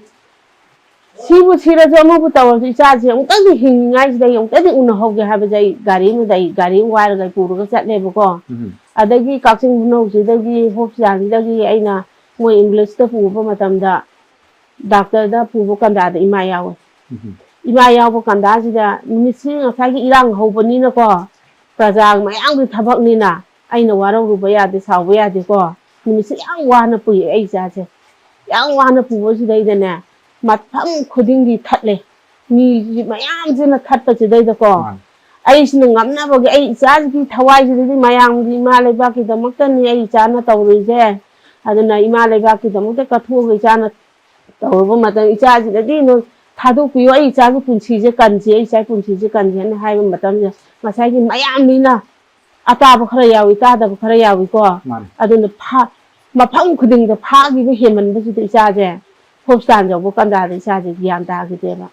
ꯁꯤꯕꯨ ꯁꯤꯔꯁꯨ ꯑꯃꯕꯨ ꯇꯧꯔꯁꯨ ꯏꯆꯥꯁꯦ ꯑꯃꯨꯛꯇꯪꯗꯤ ꯍꯤꯡꯉꯤꯉꯥꯏꯁꯤꯗ ꯑꯩ ꯑꯃꯨꯛꯇꯪꯗꯤ ꯎꯅꯍꯧꯒꯦ" ꯍꯥꯏꯕꯁꯦ ꯑꯩ ꯒꯥꯔꯤ ꯑꯃꯗ, ꯑꯩ ꯒꯥꯔꯤ ꯑꯃ ꯋꯥꯏꯔꯒ ꯑꯩ ꯄꯨꯔꯒ ꯆꯠꯂꯦꯕꯀꯣ꯫ ꯎꯝ꯫ ꯑꯗꯒꯤ ꯀꯛꯆꯤꯡ ꯈꯨꯅꯧꯁꯤꯗꯒꯤ, ꯍꯣꯁꯄꯤꯇꯥꯜꯁꯤꯗꯒꯤ ꯑꯩꯅ ꯃꯣꯏ ambulance ꯇ ꯄꯨꯕ ꯃꯇꯝꯗ ꯗꯥꯛꯇꯔꯗ ꯄꯨꯕ ꯀꯟꯗꯥꯗ ꯏꯃꯥ ꯌꯥꯎꯋꯦ꯫ ꯎꯝ꯫ ꯏꯃꯥ ꯌꯥꯎꯕ ꯀꯟꯗꯥꯁꯤꯗ ꯅꯨꯃꯤꯠꯁꯤ ꯉꯁꯥꯏꯒꯤ ꯏꯔꯥꯡ ꯍꯧꯕꯅꯤꯅꯀꯣ, ꯄ꯭ꯔꯖꯥ ꯃꯌꯥꯝꯒꯤ ꯊꯕꯛꯅꯤꯅ ꯑꯩꯅ ꯋꯥꯔꯧꯔꯨꯕ ꯌꯥꯗꯦ, ꯁꯥꯎꯕ ꯌꯥꯗꯦꯀꯣ꯫ ꯅꯨꯃꯤꯠꯁꯦ ꯌꯥꯝ ꯋꯥꯅ ꯄꯨꯏ ꯑꯩ ꯏꯆꯥꯁꯦ꯫ ꯌꯥꯝ ꯋꯥꯅ ꯄꯨꯕꯁꯤꯗꯩꯗꯅꯦ, ꯃꯐꯝ ꯈꯨꯗꯤꯡꯒꯤ ꯊꯠꯂꯦ꯫ ꯃꯤ ꯃꯌꯥꯝꯁꯤꯅ ꯊꯠꯄꯁꯤꯗꯩꯗꯀꯣ, ꯃꯥꯅꯤ꯫ ꯑꯩꯁꯤꯅ ꯉꯝꯅꯕꯒꯤ, ꯑꯩ ꯏꯆꯥꯁꯤꯒꯤ ꯊꯋꯥꯏꯁꯤꯗꯗꯤ ꯃꯌꯥꯝꯒꯤ, ꯏꯃꯥ ꯂꯩꯕꯥꯛꯀꯤꯗꯃꯛꯇꯅꯤ ꯑꯩ ꯏꯆꯥꯅ ꯇꯧꯔꯤꯁꯦ꯫ ꯑꯗꯨꯅ ꯏꯃꯥ ꯂꯩꯕꯥꯛꯀꯤꯗꯃꯛꯇ ꯀꯠꯊꯣꯛꯑꯒ ꯏꯆꯥꯅ ꯇꯧꯔꯨꯕ ꯃꯇꯝ, ꯏꯆꯥꯁꯤꯗꯗꯤ ꯅꯣꯏ ꯊꯥꯗꯣꯛꯄꯤꯌꯨ, ꯑꯩ ꯏꯆꯥꯒꯤ ꯄꯨꯟꯁꯤꯁꯦ ꯀꯟꯁꯤ, ꯑꯩ ꯏꯆꯥꯒꯤ ꯄꯨꯟꯁꯤꯁꯦ ꯀꯟꯁꯤ ꯍꯥꯏꯅ ꯍꯥꯏꯕ ꯃꯇꯝꯗ, ꯉꯁꯥꯏꯒꯤ ꯃꯌꯥꯝꯅꯤꯅ, ꯑꯇꯥꯕ ꯈꯔ ꯌꯥꯎꯏ, ꯇꯥꯗꯕ ꯈꯔ ꯌꯥꯎꯏꯀꯣ꯫ ꯃꯥꯅꯤ꯫ ꯑꯗꯨꯅ ꯐꯥ-, ꯃꯐꯝ ꯈꯨꯗꯤꯡꯗ ꯐꯥꯈꯤꯕ ꯍꯦꯟꯃꯟꯕꯁꯤꯗ ꯏꯆꯥꯁꯦ ꯍꯣꯁꯄꯤꯇꯥꯜ ꯌꯧꯕ ꯀꯥꯟꯗ ꯏꯆꯥꯁꯦ ꯒ꯭ꯌꯥꯟ ꯇꯥꯈꯤꯗꯦꯕ꯫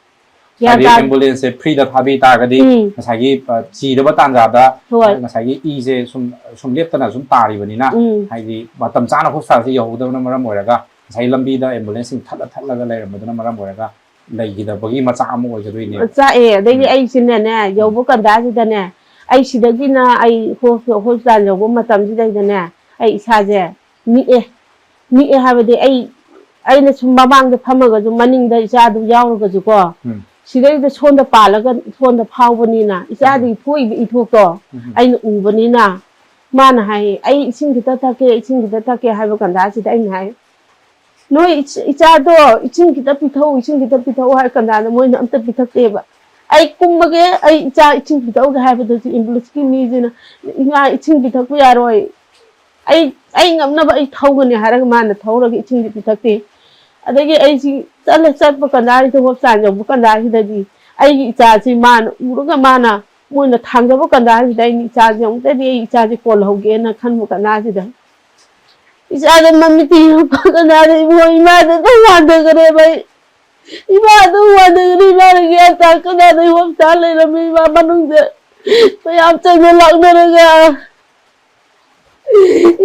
ꯒ꯭ꯌꯥꯟ ꯍꯥꯏꯗꯤ ꯇꯥ- ꯑꯦꯝꯕꯨꯂꯦꯟꯁꯁꯦ ꯐ꯭ꯔꯤꯗ ꯊꯥꯕꯤ ꯇꯥꯔꯒꯗꯤ ꯎꯝ꯫ ꯉꯁꯥꯏꯒꯤ ꯑ, ꯆꯤꯗꯕ ꯇꯥꯟꯖꯥꯗ ꯍꯣꯏ꯫ ꯉꯁꯥꯏꯒꯤ ꯏꯁꯦ ꯁꯨꯝ ꯁꯨꯝ ꯂꯦꯞꯇꯅ ꯁꯨꯝ ꯇꯥꯔꯤꯕꯅꯤꯅ, ꯎꯝ꯫ ꯍꯥꯏꯗꯤ ꯃꯇꯝ ꯆꯥꯅ ꯍꯣꯁꯄꯤꯇꯥꯜꯁꯦ ꯌꯧꯍꯧꯗꯕꯅ ꯃꯔꯝ ꯑꯣꯏꯔꯒ ꯉꯁꯥꯏ ꯂꯝꯕꯤꯗ ꯑꯦꯝꯕꯨꯂꯦꯟꯁꯁꯤꯡ ꯊꯠꯂ ꯊꯠꯂꯒ ꯂꯩꯔꯝꯕꯗꯨꯅ ꯃꯔꯝ ꯑꯣꯏꯔꯒ ꯂꯩꯈꯤꯗꯕꯒꯤ ꯃꯆꯥꯛ ꯑꯃ ꯑꯣꯏꯒꯗꯣꯏꯅꯦꯕ꯫ ꯆꯥꯛꯑꯦ꯫ ꯑꯗꯩꯗꯤ ꯎꯝ꯫ ꯑꯩꯁꯤꯅꯅꯦ, ꯌꯧꯕ ꯀꯥꯟꯗꯥꯁꯤꯗꯅꯦ, ꯑꯩ ꯁꯤꯗꯒꯤꯅ ꯑꯩ ꯍꯣꯁ-, ꯍꯣꯁꯄꯤꯇꯥꯜ ꯌꯧꯕ ꯃꯇꯝꯁꯤꯗꯩꯗꯅꯦ, ꯑꯩ ꯏꯁꯥꯁꯦ ꯅꯤꯛꯑꯦ꯫ ꯅꯤꯛꯑꯦ ꯍꯥꯏꯕꯗꯤ ꯑꯩ, ꯑꯩꯅ ꯁꯨꯝ ꯃꯃꯥꯡꯗ ꯐꯝꯃꯒꯁꯨ, ꯃꯅꯤꯡꯗ ꯏꯆꯥꯗꯨ ꯌꯥꯎꯔꯒꯁꯨꯀꯣ, ꯎꯝ꯫ ꯁꯤꯗꯩꯗ ꯁꯣꯝꯗ ꯄꯥꯜꯂꯒ ꯁꯣꯝꯗ ꯐꯥꯎꯕꯅꯤꯅ, ꯏꯆꯥꯗꯨꯒꯤ ꯊꯣꯛꯏꯕ ꯏꯊꯣꯛꯇꯣ ꯎꯝ꯫ ꯑꯩꯅ ꯎꯕꯅꯤꯅ, ꯃꯥꯅ ꯍꯥꯏ, "ꯑꯩ ꯏꯁꯤꯡ ꯈꯤꯇ ꯊꯛꯀꯦ, ꯏꯁꯤꯡ ꯈꯤꯇ ꯊꯛꯀꯦ" ꯍꯥꯏꯕ ꯀꯥꯟꯗꯥꯁꯤꯗ ꯑꯩꯅ ꯍꯥꯏ, "ꯅꯣꯏ ꯏꯆ-, ꯏꯆꯥꯗꯣ ꯏꯁꯤꯡ ꯈꯤꯇ ꯄꯤꯊꯛꯎ, ꯏꯁꯤꯡ ꯈꯤꯇ ꯄꯤꯊꯛꯎ" ꯍꯥꯏꯔ ꯀꯥꯟꯗ ꯃꯣꯏꯅ ꯑꯝꯇ ꯄꯤꯊꯛꯇꯦꯕ꯫ "ꯑꯩ ꯀꯨꯝꯃꯒꯦ, ꯑꯩ ꯏꯆꯥ ꯏꯁꯤꯡ ꯄꯤꯊꯛꯎꯒꯦ" ꯍꯥꯏꯕꯗꯁꯨ ꯑꯦꯝꯕꯨꯂꯦꯟꯁꯀꯤ ꯃꯤꯁꯤꯅ, "ꯏꯃꯥ, ꯏꯁꯤꯡ ꯄꯤꯊꯛꯄ ꯌꯥꯔꯣꯏ, ꯑꯩ, ꯑꯩ ꯉꯝꯅꯕ ꯑꯩ ꯊꯧꯒꯅꯤ" ꯍꯥꯏꯔꯒ ꯃꯥꯅ ꯊꯧꯔꯒ ꯏꯁꯤꯡꯗꯤ ꯄꯤꯊꯛꯇꯦ꯫ ꯑꯗꯒꯤ ꯑꯩꯁꯤ ꯆꯠꯂꯦ, ꯆꯠꯄ ꯀꯥꯟꯗ ꯑꯩꯁꯦ ꯍꯣꯁꯄꯤꯇꯥꯜ ꯌꯧꯕ ꯀꯥꯟꯗ ꯁꯤꯗꯗꯤ ꯑꯩꯒꯤ ꯏꯆꯥꯁꯤ ꯃꯥꯅ ꯎꯔꯒ, ꯃꯥꯅ, ꯃꯣꯏꯅ ꯊꯥꯡꯖꯕ ꯀꯥꯟꯗ ꯁꯤꯗ ꯑꯩꯅ ꯏꯆꯥꯁꯤ ꯑꯃꯨꯛꯇꯗꯤ ꯑꯩ ꯏꯆꯥꯁꯤ ꯀꯣꯜꯍꯧꯒꯦꯅ ꯈꯟꯕ ꯀꯥꯟꯗ ꯁꯤꯗ ꯏꯆꯥꯗ ꯃꯃꯤꯠꯇ ꯌꯦꯡꯉꯛꯄ ꯀꯥꯟꯗ ꯏꯕꯨꯡꯉꯣ, ꯏꯃꯥꯗ ꯑꯗꯨꯝ ꯋꯥꯟꯊꯈ꯭ꯔꯦꯕ ꯑꯩ꯫ ꯏꯃꯥ ꯑꯗꯨꯝ ꯋꯥꯟꯊꯈ꯭ꯔꯦ, ꯏꯃꯥꯅ ꯒ꯭ꯌꯥꯟ ꯇꯥꯔꯀꯥꯟꯗ ꯑꯩ ꯍꯣꯁꯄꯤꯇꯥꯜ ꯂꯩꯔꯝꯃꯤ, ꯏꯃꯥ ꯃꯅꯨꯡꯗ ꯃꯌꯥꯝ ꯆꯪꯅ ꯂꯥꯛꯅꯔꯒ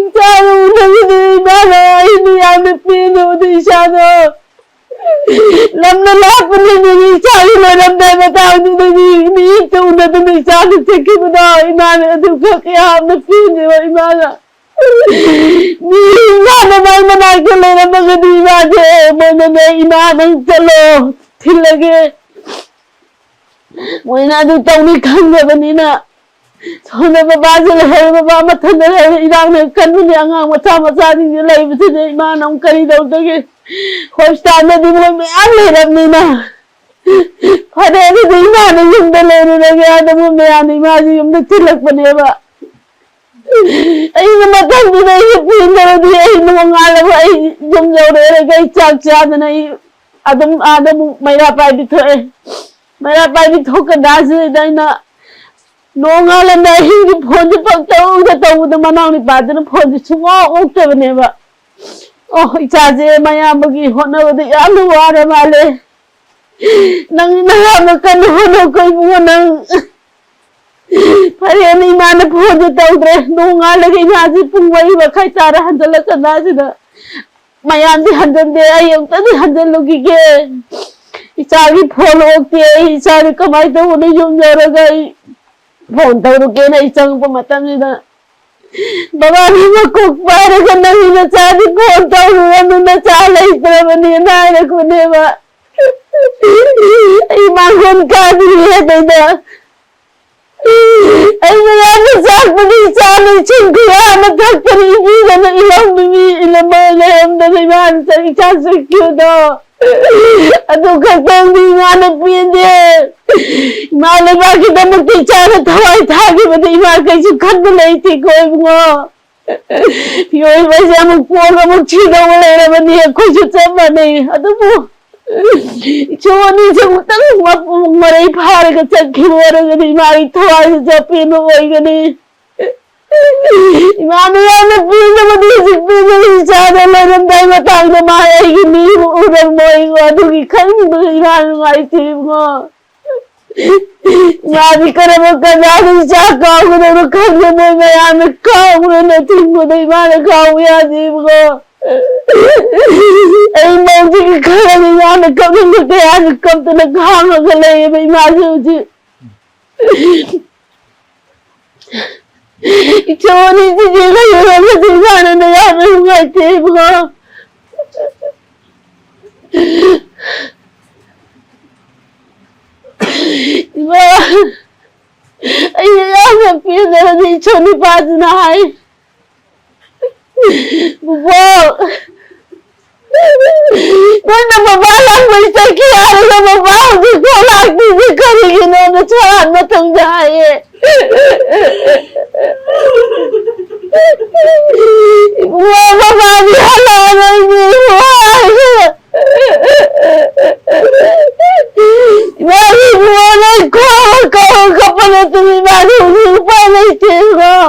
ꯏꯆꯥꯗꯣ ꯎꯅꯕꯗ ꯏꯃꯥꯅ ꯑꯩꯅ ꯌꯥꯝꯅ ꯄꯦꯟꯗꯕꯗ ꯏꯆꯥꯗꯣ ꯂꯝꯅ ꯂꯥꯞꯄꯅꯤꯅ ꯏꯆꯥꯒꯤ ꯂꯣꯏꯔꯝꯗꯥꯏ ꯃꯇꯥꯡꯗꯨꯗꯗꯤ ꯃꯤꯠꯇ ꯎꯅꯗꯅ ꯏꯆꯥꯗꯣ ꯆꯠꯈꯤꯕꯗꯣ ꯏꯃꯥꯅ ꯑꯗꯨꯈꯛ ꯌꯥꯝꯅ ꯄꯦꯟꯗꯦꯕ ꯏꯃꯥꯅ꯫ ꯃꯤ ꯏꯃꯥꯟꯅꯕ ꯃꯅꯥꯛꯇ ꯂꯩꯔꯝꯃꯒꯗꯤ ꯏꯃꯥꯁꯦ ꯃꯣꯏꯅꯅꯦ, "ꯏꯃꯥ ꯅꯪ ꯆꯠꯂꯣ, ꯊꯤꯜꯂꯒꯦ"꯫ ꯃꯣꯏꯅ ꯑꯗꯨ ꯇꯧꯅꯤ ꯈꯪꯗꯕꯅꯤꯅ ꯁꯣꯝꯗ ꯕꯕꯥꯁꯨ ꯂꯩꯍꯧꯔꯦ, ꯕꯕꯥ ꯃꯊꯟꯇ ꯂꯩꯍꯧꯔꯦ, ꯏꯔꯥꯡꯅ ꯀꯟꯕꯅꯦ, ꯑꯉꯥꯡ ꯃꯆꯥ ꯃꯆꯥꯁꯤꯡꯁꯦ ꯂꯩꯕꯁꯤꯗ ꯏꯃꯥꯅ ꯑꯃꯨꯛ ꯀꯔꯤ ꯇꯧꯗꯒꯦ? ꯍꯣꯁꯄꯤꯇꯥꯜꯗꯗꯤ ꯃꯣꯏ ꯃꯌꯥꯝ ꯂꯩꯔꯕꯅꯤꯅ꯫ ꯐꯔꯦ, ꯑꯗꯨꯗꯤ ꯏꯃꯥꯅ ꯌꯨꯝꯗ ꯂꯩꯔꯨꯔꯒꯦ꯫ ꯑꯗꯨꯕꯨ ꯃꯌꯥꯝꯅ ꯏꯃꯥꯁꯦ ꯌꯨꯝꯗ ꯊꯤꯜꯂꯛꯄꯅꯦꯕ꯫ ꯑꯩꯅ ꯃꯇꯝꯗꯨꯗ ꯑꯩꯁꯦ ꯄꯦꯟꯗꯕꯗꯤ ꯑꯩ ꯅꯣꯡꯉꯥꯜꯂꯕ ꯑꯩ ꯌꯨꯝ ꯌꯧꯔꯛꯑꯦ꯫ ꯑꯩ ꯆꯥꯛ ꯆꯥꯗꯅ ꯑꯩ ꯑꯗꯨꯝ ꯑꯥꯗ ꯑꯃꯨꯛ ꯃꯩꯔꯥ ꯄꯥꯏꯕꯤ ꯊꯣꯛꯑꯦ꯫ ꯃꯩꯔꯥ ꯄꯥꯏꯕꯤ ꯊꯣꯛꯀꯗ꯭ꯔꯥꯁꯤꯗ ꯑꯩꯅ ꯅꯣꯡꯉꯥꯜꯂꯝꯗꯥꯏ ꯑꯍꯤꯡꯒꯤ ꯐꯣꯟꯁꯦ ꯄꯪꯇꯧꯗ ꯇꯧꯕꯗ ꯃꯅꯥꯎ ꯅꯨꯄꯥꯗꯨꯅ ꯐꯣꯟꯁꯦ ꯁꯨꯡꯑꯣꯛ ꯑꯣꯛꯇꯕꯅꯦꯕ꯫ "ꯑꯣ, ꯏꯆꯥꯁꯦ ꯃꯌꯥꯝꯕꯒꯤ ꯍꯣꯠꯅꯕꯗ ꯌꯥꯝꯅ ꯋꯥꯔ ꯃꯥꯜꯂꯦ꯫ ꯅꯪ ꯅꯌꯥꯝꯕ ꯀꯟꯅ ꯍꯣꯠꯅꯧꯀꯣ ꯏꯕꯨꯡꯉꯣ ꯅꯪ꯫" ꯐꯔꯦꯅ ꯏꯃꯥꯅ ꯐꯣꯟꯁꯦ ꯇꯧꯗ꯭ꯔꯦ꯫ ꯅꯣꯡꯉꯥꯜꯂꯒ ꯏꯃꯥꯁꯦ ꯄꯨꯡ ꯃꯔꯤ ꯃꯈꯥꯏ ꯇꯥꯔ ꯍꯟꯖꯜꯂꯛꯀꯗ꯭ꯔꯥꯁꯤꯗ ꯃꯌꯥꯝꯗꯤ ꯍꯟꯖꯟꯗꯦ, ꯑꯩ ꯑꯃꯨꯛꯇꯗꯤ ꯍꯟꯖꯜꯂꯨꯈꯤꯒꯦ꯫ ꯏꯆꯥꯒꯤ ꯐꯣꯟ ꯑꯣꯛꯇꯦ꯫ ꯑꯩ ꯏꯆꯥꯗꯤ ꯀꯃꯥꯏꯅ ꯇꯧꯕꯅꯣ? ꯌꯨꯝ ꯌꯧꯔꯒ ꯑꯩ ꯐꯣꯟ ꯇꯧꯔꯨꯒꯦꯅ ꯑꯩ ꯆꯪꯉꯛꯄ ꯃꯇꯝꯁꯤꯗ ꯕꯕꯥꯒꯤ ꯃꯀꯣꯛ ꯄꯥꯏꯔꯒ, "ꯅꯪꯒꯤ ꯅꯆꯥꯗꯤ ꯐꯣꯟ ꯇꯧꯔꯨꯔꯅꯨ, ꯅꯆꯥ ꯂꯩꯇ꯭ꯔꯕꯅꯦꯅ" ꯍꯥꯏꯔꯛꯄꯅꯦꯕ꯫ ꯑꯩ ꯃꯥꯡꯒꯣꯟ ꯀꯥꯗ꯭ꯔꯤꯌꯦ ꯑꯗꯩꯗ꯫ ꯑꯩꯅ ꯌꯥꯝꯅ ꯆꯥꯛꯄꯗꯤ ꯏꯆꯥꯅ ꯏꯁꯤꯡ ꯈꯨꯌꯥ ꯑꯃ ꯊꯛꯄꯅꯤ, ꯏꯕꯤꯒꯅ ꯏꯂꯧ ꯃꯤꯃꯤ ꯏꯂꯝꯃ ꯂꯩꯔꯝꯗꯅ ꯏꯃꯥꯅ ꯆꯠ-, ꯏꯆꯥ ꯆꯠꯈꯤꯕꯗꯣ꯫ ꯑꯗꯨ ꯈꯛꯇꯪꯗꯤ ꯏꯃꯥꯅ ꯄꯦꯟꯗꯦ꯫ ꯏꯃꯥ ꯂꯩꯕꯥꯛꯀꯤꯗꯃꯛꯇ ꯏꯆꯥꯅ ꯊꯋꯥꯏ ꯊꯥꯈꯤꯕꯗ ꯏꯃꯥ ꯀꯩꯁꯨ ꯈꯟꯕ ꯂꯩꯇꯦꯀꯣ ꯏꯕꯨꯡꯉꯣ꯫ ꯃꯤꯑꯣꯏꯕꯁꯦ ꯑꯃꯨꯛ ꯄꯣꯛꯑꯒ ꯑꯃꯨꯛ ꯁꯤꯗꯧꯕ ꯂꯩꯔꯕꯅꯤ, ꯑꯩꯈꯣꯏꯁꯨ ꯆꯞ ꯃꯥꯟꯅꯩ꯫ ꯑꯗꯨꯕꯨ ꯏꯁꯣꯔ ꯑꯅꯤꯁꯦ ꯑꯃꯨꯛꯇꯪ ꯃꯄꯨꯡ ꯃꯔꯩ ꯐꯥꯔꯒ ꯆꯠꯈꯤꯕ ꯑꯣꯏꯔꯒꯗꯤ ꯏꯃꯥꯒꯤ ꯊꯋꯥꯏꯁꯦ ꯑꯄꯦꯟꯕ ꯑꯣꯏꯒꯅꯤ꯫ ꯏꯃꯥꯅ ꯌꯥꯝꯅ ꯄꯦꯟꯖꯕꯗꯤ ꯍꯧꯖꯤꯛ ꯄꯦꯟꯖꯕ ꯏꯆꯥꯗ ꯂꯩꯔꯝꯗꯥꯏ ꯃꯇꯥꯡꯗ ꯃꯥ ꯑꯩꯒꯤ ꯃꯤ ꯎꯔꯝꯃꯣꯏ꯫ ꯑꯗꯨꯒꯤ ꯈꯟꯕꯗ ꯏꯃꯥ ꯅꯨꯡꯉꯥꯏꯇꯦ ꯏꯕꯨꯡꯉꯣ꯫ ꯏꯃꯥꯗꯤ ꯀꯔꯝꯕ ꯀꯟꯖꯥꯗ ꯏꯆꯥ ꯀꯥꯎꯒꯗꯕꯅꯣ ꯈꯪꯗꯦ꯫ ꯃꯣꯏ ꯃꯌꯥꯝꯅ ꯀꯥꯎꯔꯦꯅ ꯊꯤꯡꯕꯗ ꯏꯃꯥꯅ ꯀꯥꯎꯕ ꯌꯥꯗꯦ ꯏꯕꯨꯡꯉꯣ꯫ ꯑꯩ ꯃꯧꯁꯤꯒꯤ ꯈꯜꯂꯒ ꯏꯃꯥꯅ ꯀꯞꯅꯤꯡꯕ ꯀꯌꯥꯁꯨ ꯀꯞꯇꯅ ꯈꯥꯡꯉꯒ ꯂꯩꯌꯦꯕ ꯏꯃꯥꯁꯦ ꯍꯧꯖꯤꯛ꯫ ꯏꯆꯣꯟ ꯏꯆꯦ ꯂꯩꯔꯨꯔꯒꯁꯨ ꯏꯃꯥꯅ ꯌꯥꯝꯅ ꯅꯨꯡꯉꯥꯏꯇꯦ ꯏꯕꯨꯡꯉꯣ꯫ ꯏꯃꯥ, ꯑꯩꯅ ꯌꯥꯝꯅ ꯄꯤꯗꯅ ꯏꯁꯣꯔ ꯅꯨꯄꯥꯗꯨꯅ ꯍꯥꯏ, "ꯕꯣꯕꯣꯛ, ꯅꯪꯅ ꯃꯃꯥ ꯂꯥꯛꯄꯩ ꯆꯠꯈꯤ ꯍꯥꯏꯔꯒ ꯃꯃꯥ ꯍꯧꯖꯤꯛ ꯐꯥꯎ ꯂꯥꯛꯇ꯭ꯔꯤꯁꯦ ꯀꯔꯤꯒꯤꯅꯣꯅ?" ꯁꯣꯔꯥꯠ ꯃꯇꯨꯡꯗ ꯍꯥꯏꯌꯦ꯫ "ꯏꯕꯨꯡꯉꯣ, ꯃꯃꯥꯗꯤ ꯍꯜꯂꯛꯑꯔꯣꯏꯅꯦ ꯏꯕꯨꯡꯉꯣ" ꯍꯥꯏꯔꯒ꯫ ꯏꯃꯥꯒꯤ ꯏꯕꯨꯡꯉꯣ ꯂꯣꯏ ꯀꯣꯛꯑ ꯀꯞꯄ ꯀꯞꯄ ꯅꯠꯇꯅ ꯏꯃꯥꯗꯤ ꯍꯧꯖꯤꯛ ꯎꯄꯥꯏ ꯂꯩꯇꯦ ꯏꯕꯨꯡꯉꯣ꯫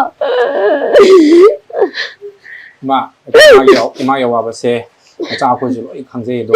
ꯏꯃꯥ, ꯏꯃꯥꯒꯤ, ꯏꯃꯥꯒꯤ ꯑꯋꯥꯕꯁꯦ ꯃꯆꯥ ꯑꯩꯈꯣꯏꯁꯨ ꯂꯣꯏ ꯈꯪꯖꯩ꯫ ꯑꯗꯣ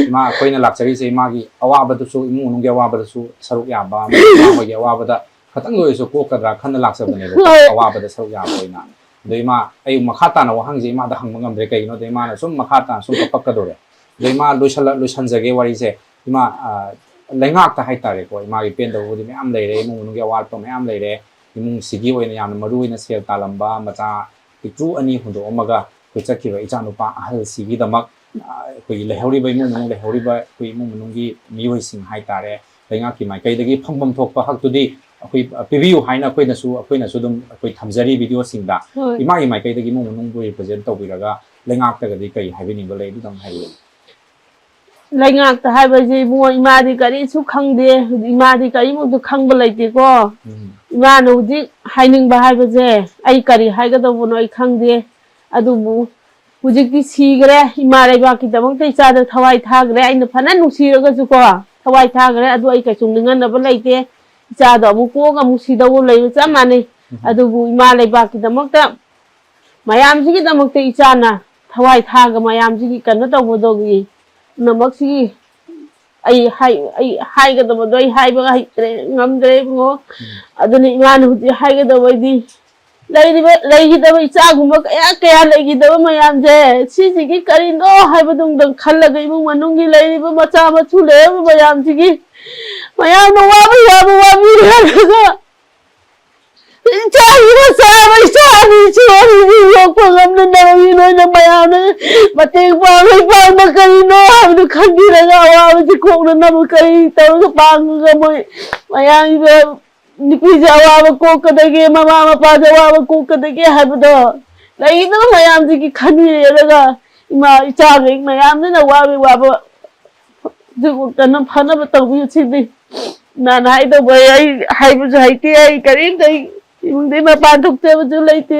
ꯏꯃꯥ, ꯑꯩꯈꯣꯏꯅ ꯂꯥꯛꯆꯔꯤꯁꯦ ꯏꯃꯥꯒꯤ ꯑꯋꯥꯕꯗꯨꯁꯨ, ꯏꯃꯨꯡ ꯃꯅꯨꯡꯒꯤ ꯑꯋꯥꯕꯗꯁꯨ ꯁꯔꯨꯛ ꯌꯥꯕ, ꯏꯃꯥ ꯍꯣꯏꯒꯤ ꯑꯋꯥꯕꯗ ꯈꯇꯪꯗ ꯑꯣꯏꯔꯁꯨ ꯀꯣꯛꯀꯗ꯭ꯔꯥ ꯈꯟꯅ ꯂꯥꯛꯆꯕꯅꯦꯕꯀꯣ, ꯍꯣꯏ꯫ ꯑꯋꯥꯕꯗ ꯁꯔꯨꯛ ꯌꯥꯕ ꯑꯣꯏꯅ꯫ ꯑꯗꯣ ꯏꯃꯥ, ꯑꯩ ꯃꯈꯥ ꯇꯥꯅ ꯋꯥꯍꯪꯁꯦ ꯏꯃꯥꯗ ꯍꯪꯕ ꯉꯝꯗ꯭ꯔꯦ, ꯀꯩꯒꯤꯅꯣꯗ ꯏꯃꯥꯅ ꯁꯨꯝ ꯃꯈꯥ ꯇꯥꯅ ꯁꯨꯝ ꯀꯞꯄꯛꯀꯗꯧꯔꯦ꯫ ꯑꯗꯣ ꯏꯃꯥ, ꯂꯣꯏꯁꯜꯂ-, ꯂꯣꯏꯁꯟꯖꯒꯦ ꯋꯥꯔꯤꯁꯦ꯫ ꯏꯃꯥ, ꯑ, ꯂꯩꯉꯥꯛꯇ ꯍꯥꯏꯇꯥꯔꯦꯀꯣ, ꯏꯃꯥꯒꯤ ꯄꯦꯟꯗꯕꯕꯨꯗꯤ ꯃꯌꯥꯝ ꯂꯩꯔꯦ, ꯏꯃꯨꯡ ꯃꯅꯨꯡꯒꯤ ꯑꯋꯥꯠꯄ ꯃꯌꯥꯝ ꯂꯩꯔꯦ, ꯏꯃꯨꯡꯁꯤꯒꯤ ꯑꯣꯏꯅ ꯌꯥꯝꯅ ꯃꯔꯨ ꯑꯣꯏꯅ ꯁꯦꯜ ꯇꯥꯜꯂꯝꯕ ꯃꯆꯥ ꯄꯤꯛꯇ꯭ꯔꯨ ꯑꯅꯤ ꯍꯨꯟꯗꯣꯛꯑꯝꯃꯒ ꯑꯩꯈꯣꯏ ꯆꯠꯈꯤꯕ ꯏꯆꯥꯅꯨꯄꯥ ꯑꯍꯜꯁꯤꯒꯤꯗꯃꯛ, ꯑ, ꯑꯩꯈꯣꯏꯒꯤ ꯂꯩꯍꯧꯔꯤꯕ ꯏꯃꯨꯡ ꯃꯅꯨꯡ, ꯂꯩꯍꯧꯔꯤꯕ ꯑꯩꯈꯣꯏ ꯏꯃꯨꯡ ꯃꯅꯨꯡꯒꯤ ꯃꯤꯑꯣꯏꯁꯤꯡ ꯍꯥꯏꯇꯥꯔꯦ, ꯂꯩꯉꯥꯛꯀꯤ ꯃꯥꯏꯀꯩꯗꯒꯤ ꯐꯪꯐꯝ ꯊꯣꯛꯄ ꯍꯛꯇꯨꯗꯤ ꯑꯩꯈꯣꯏ, ꯑ, ꯄꯤꯕꯤꯌꯨ ꯍꯥꯏꯅ ꯑꯩꯈꯣꯏꯅꯁꯨ, ꯑꯩꯈꯣꯏꯅꯁꯨ ꯑꯗꯨꯝ ꯑꯩꯈꯣꯏ ꯊꯝꯖꯔꯤ ꯚꯤꯗꯤꯑꯣꯁꯤꯡꯗ꯫ ꯍꯣꯏ꯫ ꯏꯃꯥꯒꯤ ꯃꯥꯏꯀꯩꯗꯒꯤ ꯏꯃꯨꯡ ꯃꯅꯨꯡꯕꯨ ꯔꯤꯄ꯭ꯔꯖꯦꯟ ꯇꯧꯕꯤꯔꯒ ꯂꯩꯉꯥꯛꯇꯒꯗꯤ ꯀꯔꯤ ꯍꯥꯏꯕꯤꯅꯤꯡꯕ ꯂꯩ? ꯑꯗꯨꯗꯪ ꯍꯥꯏꯕꯤꯌꯨ꯫ ꯂꯩꯉꯥꯛꯇ ꯍꯥꯏꯕꯁꯦ ꯏꯕꯨꯡꯉꯣ, ꯏꯃꯥꯗꯤ ꯀꯔꯤꯁꯨ ꯈꯪꯗꯦ꯫ ꯏꯃꯥꯗꯤ ꯀꯔꯤꯃꯛꯇ ꯈꯪꯕ ꯂꯩꯇꯦꯀꯣ꯫ ꯎꯝ꯫ ꯏꯃꯥꯅ ꯍꯧꯖꯤꯛ ꯍꯥꯏꯅꯤꯡꯕ ꯍꯥꯏꯕꯁꯦ ꯑꯩ ꯀꯔꯤ ꯍꯥꯏꯒꯗꯧꯕꯅꯣ ꯑꯩ ꯈꯪꯗꯦ꯫ ꯑꯗꯨꯕꯨ ꯍꯧꯖꯤꯛꯇꯤ ꯁꯤꯈ꯭ꯔꯦ꯫ ꯏꯃꯥ ꯂꯩꯕꯥꯛꯀꯤꯗꯃꯛꯇ ꯏꯆꯥꯗ ꯊꯋꯥꯏ ꯊꯥꯈ꯭ꯔꯦ꯫ ꯑꯩꯅ ꯐꯅ ꯅꯨꯡꯁꯤꯔꯒꯁꯨꯀꯣ, ꯊꯋꯥꯏ ꯊꯥꯈ꯭ꯔꯦ꯫ ꯑꯗꯨ ꯑꯩ ꯀꯩꯁꯨ ꯅꯤꯡꯍꯟꯅꯕ ꯂꯩꯇꯦ꯫ ꯏꯆꯥꯗꯣ ꯑꯃꯨꯛ ꯄꯣꯛꯑꯒ ꯑꯃꯨꯛ ꯁꯤꯗꯧꯕ ꯂꯩꯕ ꯆꯞ ꯃꯥꯟꯅꯩ꯫ ꯎꯝ꯫ ꯑꯗꯨꯕꯨ ꯏꯃꯥ ꯂꯩꯕꯥꯛꯀꯤꯗꯃꯛꯇ, ꯃꯌꯥꯝꯁꯤꯒꯤꯗꯃꯛꯇ ꯏꯆꯥꯅ ꯊꯋꯥꯏ ꯊꯥꯒ ꯃꯌꯥꯝꯁꯤꯒꯤ ꯀꯩꯅꯣ ꯇꯧꯕꯗꯨꯒꯤ ꯄꯨꯝꯅꯃꯛꯁꯤꯒꯤ ꯑꯩ ꯍꯥꯏ-, ꯑꯩ ꯍꯥꯏꯒꯗꯕꯗꯣ ꯑꯩ ꯍꯥꯏꯕ ꯍꯩꯇ꯭ꯔꯦ, ꯉꯝꯗ꯭ꯔꯦ ꯏꯕꯨꯡꯉꯣ꯫ ꯑꯗꯨꯅ ꯏꯃꯥꯅ ꯍꯧꯖꯤꯛ ꯍꯥꯏꯒꯗꯕꯗꯤ, ꯂꯩꯔꯤꯕ, ꯂꯩꯈꯤꯗꯕ ꯏꯆꯥꯒꯨꯝꯕ ꯀꯌꯥ ꯀꯌꯥ ꯂꯩꯈꯤꯗꯕ ꯃꯌꯥꯝꯁꯦ, ꯁꯤꯁꯤꯒꯤ ꯀꯔꯤꯅꯣ ꯍꯥꯏꯕꯗꯨꯝꯗꯪ ꯈꯜꯂꯒ ꯏꯃꯨꯡ ꯃꯅꯨꯡꯒꯤ ꯂꯩꯔꯤꯕ ꯃꯆꯥ ꯃꯁꯨ ꯂꯩꯔꯕ ꯃꯌꯥꯝꯁꯤꯒꯤ ꯃꯌꯥꯝꯅ ꯋꯥꯕ ꯌꯥꯕ ꯋꯥꯕꯤꯔꯦ ꯍꯥꯏꯔꯒ, ꯏꯆꯥꯒꯤ ꯃꯆꯥ ꯑꯃ, ꯏꯆꯥ ꯑꯅꯤ, ꯏꯆꯦ ꯑꯅꯤꯗꯤ ꯌꯣꯛꯄ ꯉꯝꯅꯅꯕꯒꯤ ꯅꯣꯏꯅ ꯃꯌꯥꯝꯅ ꯃꯇꯦꯡ ꯄꯥꯡꯕꯩ ꯄꯥꯡꯕ ꯀꯔꯤꯅꯣ ꯍꯥꯏꯕꯗꯨ ꯈꯟꯕꯤꯔꯒ, ꯑꯋꯥꯕꯁꯤ ꯀꯣꯛꯅꯅꯕ ꯀꯔꯤ ꯇꯧꯔꯒ ꯄꯥꯡꯉꯒ ꯃꯣꯏ ꯃꯌꯥꯝꯒꯤ ꯅꯨꯄꯤꯁꯦ ꯑꯋꯥꯕ ꯀꯣꯛꯀꯗꯒꯦ, ꯃꯃꯥ ꯃꯄꯥꯁꯦ ꯑꯋꯥꯕ ꯀꯣꯛꯀꯗꯒꯦ ꯍꯥꯏꯕꯗꯣ ꯂꯩꯗꯅ ꯃꯌꯥꯝꯁꯤꯒꯤ ꯈꯟꯕꯤꯔꯦꯔꯒ ꯏꯃꯥ ꯏꯆꯥꯈꯩ ꯃꯌꯥꯝꯁꯤꯅ ꯋꯥꯕꯩ ꯋꯥꯕ ꯑꯗꯨꯕꯨ ꯀꯟꯅ ꯐꯅꯕ ꯇꯧꯕꯤꯌꯨ ꯁꯤꯗꯤ꯫ ꯅꯍꯥꯟ ꯍꯥꯏꯗꯧꯕ ꯑꯩ ꯍꯥꯏꯕꯁꯨ ꯍꯩꯇꯦ, ꯑꯩ ꯀꯔꯤꯝꯇ ꯑꯩ ꯏꯃꯨꯡꯗꯩ ꯃꯄꯥꯟ ꯊꯣꯛꯆꯕꯁꯨ ꯂꯩꯇꯦ꯫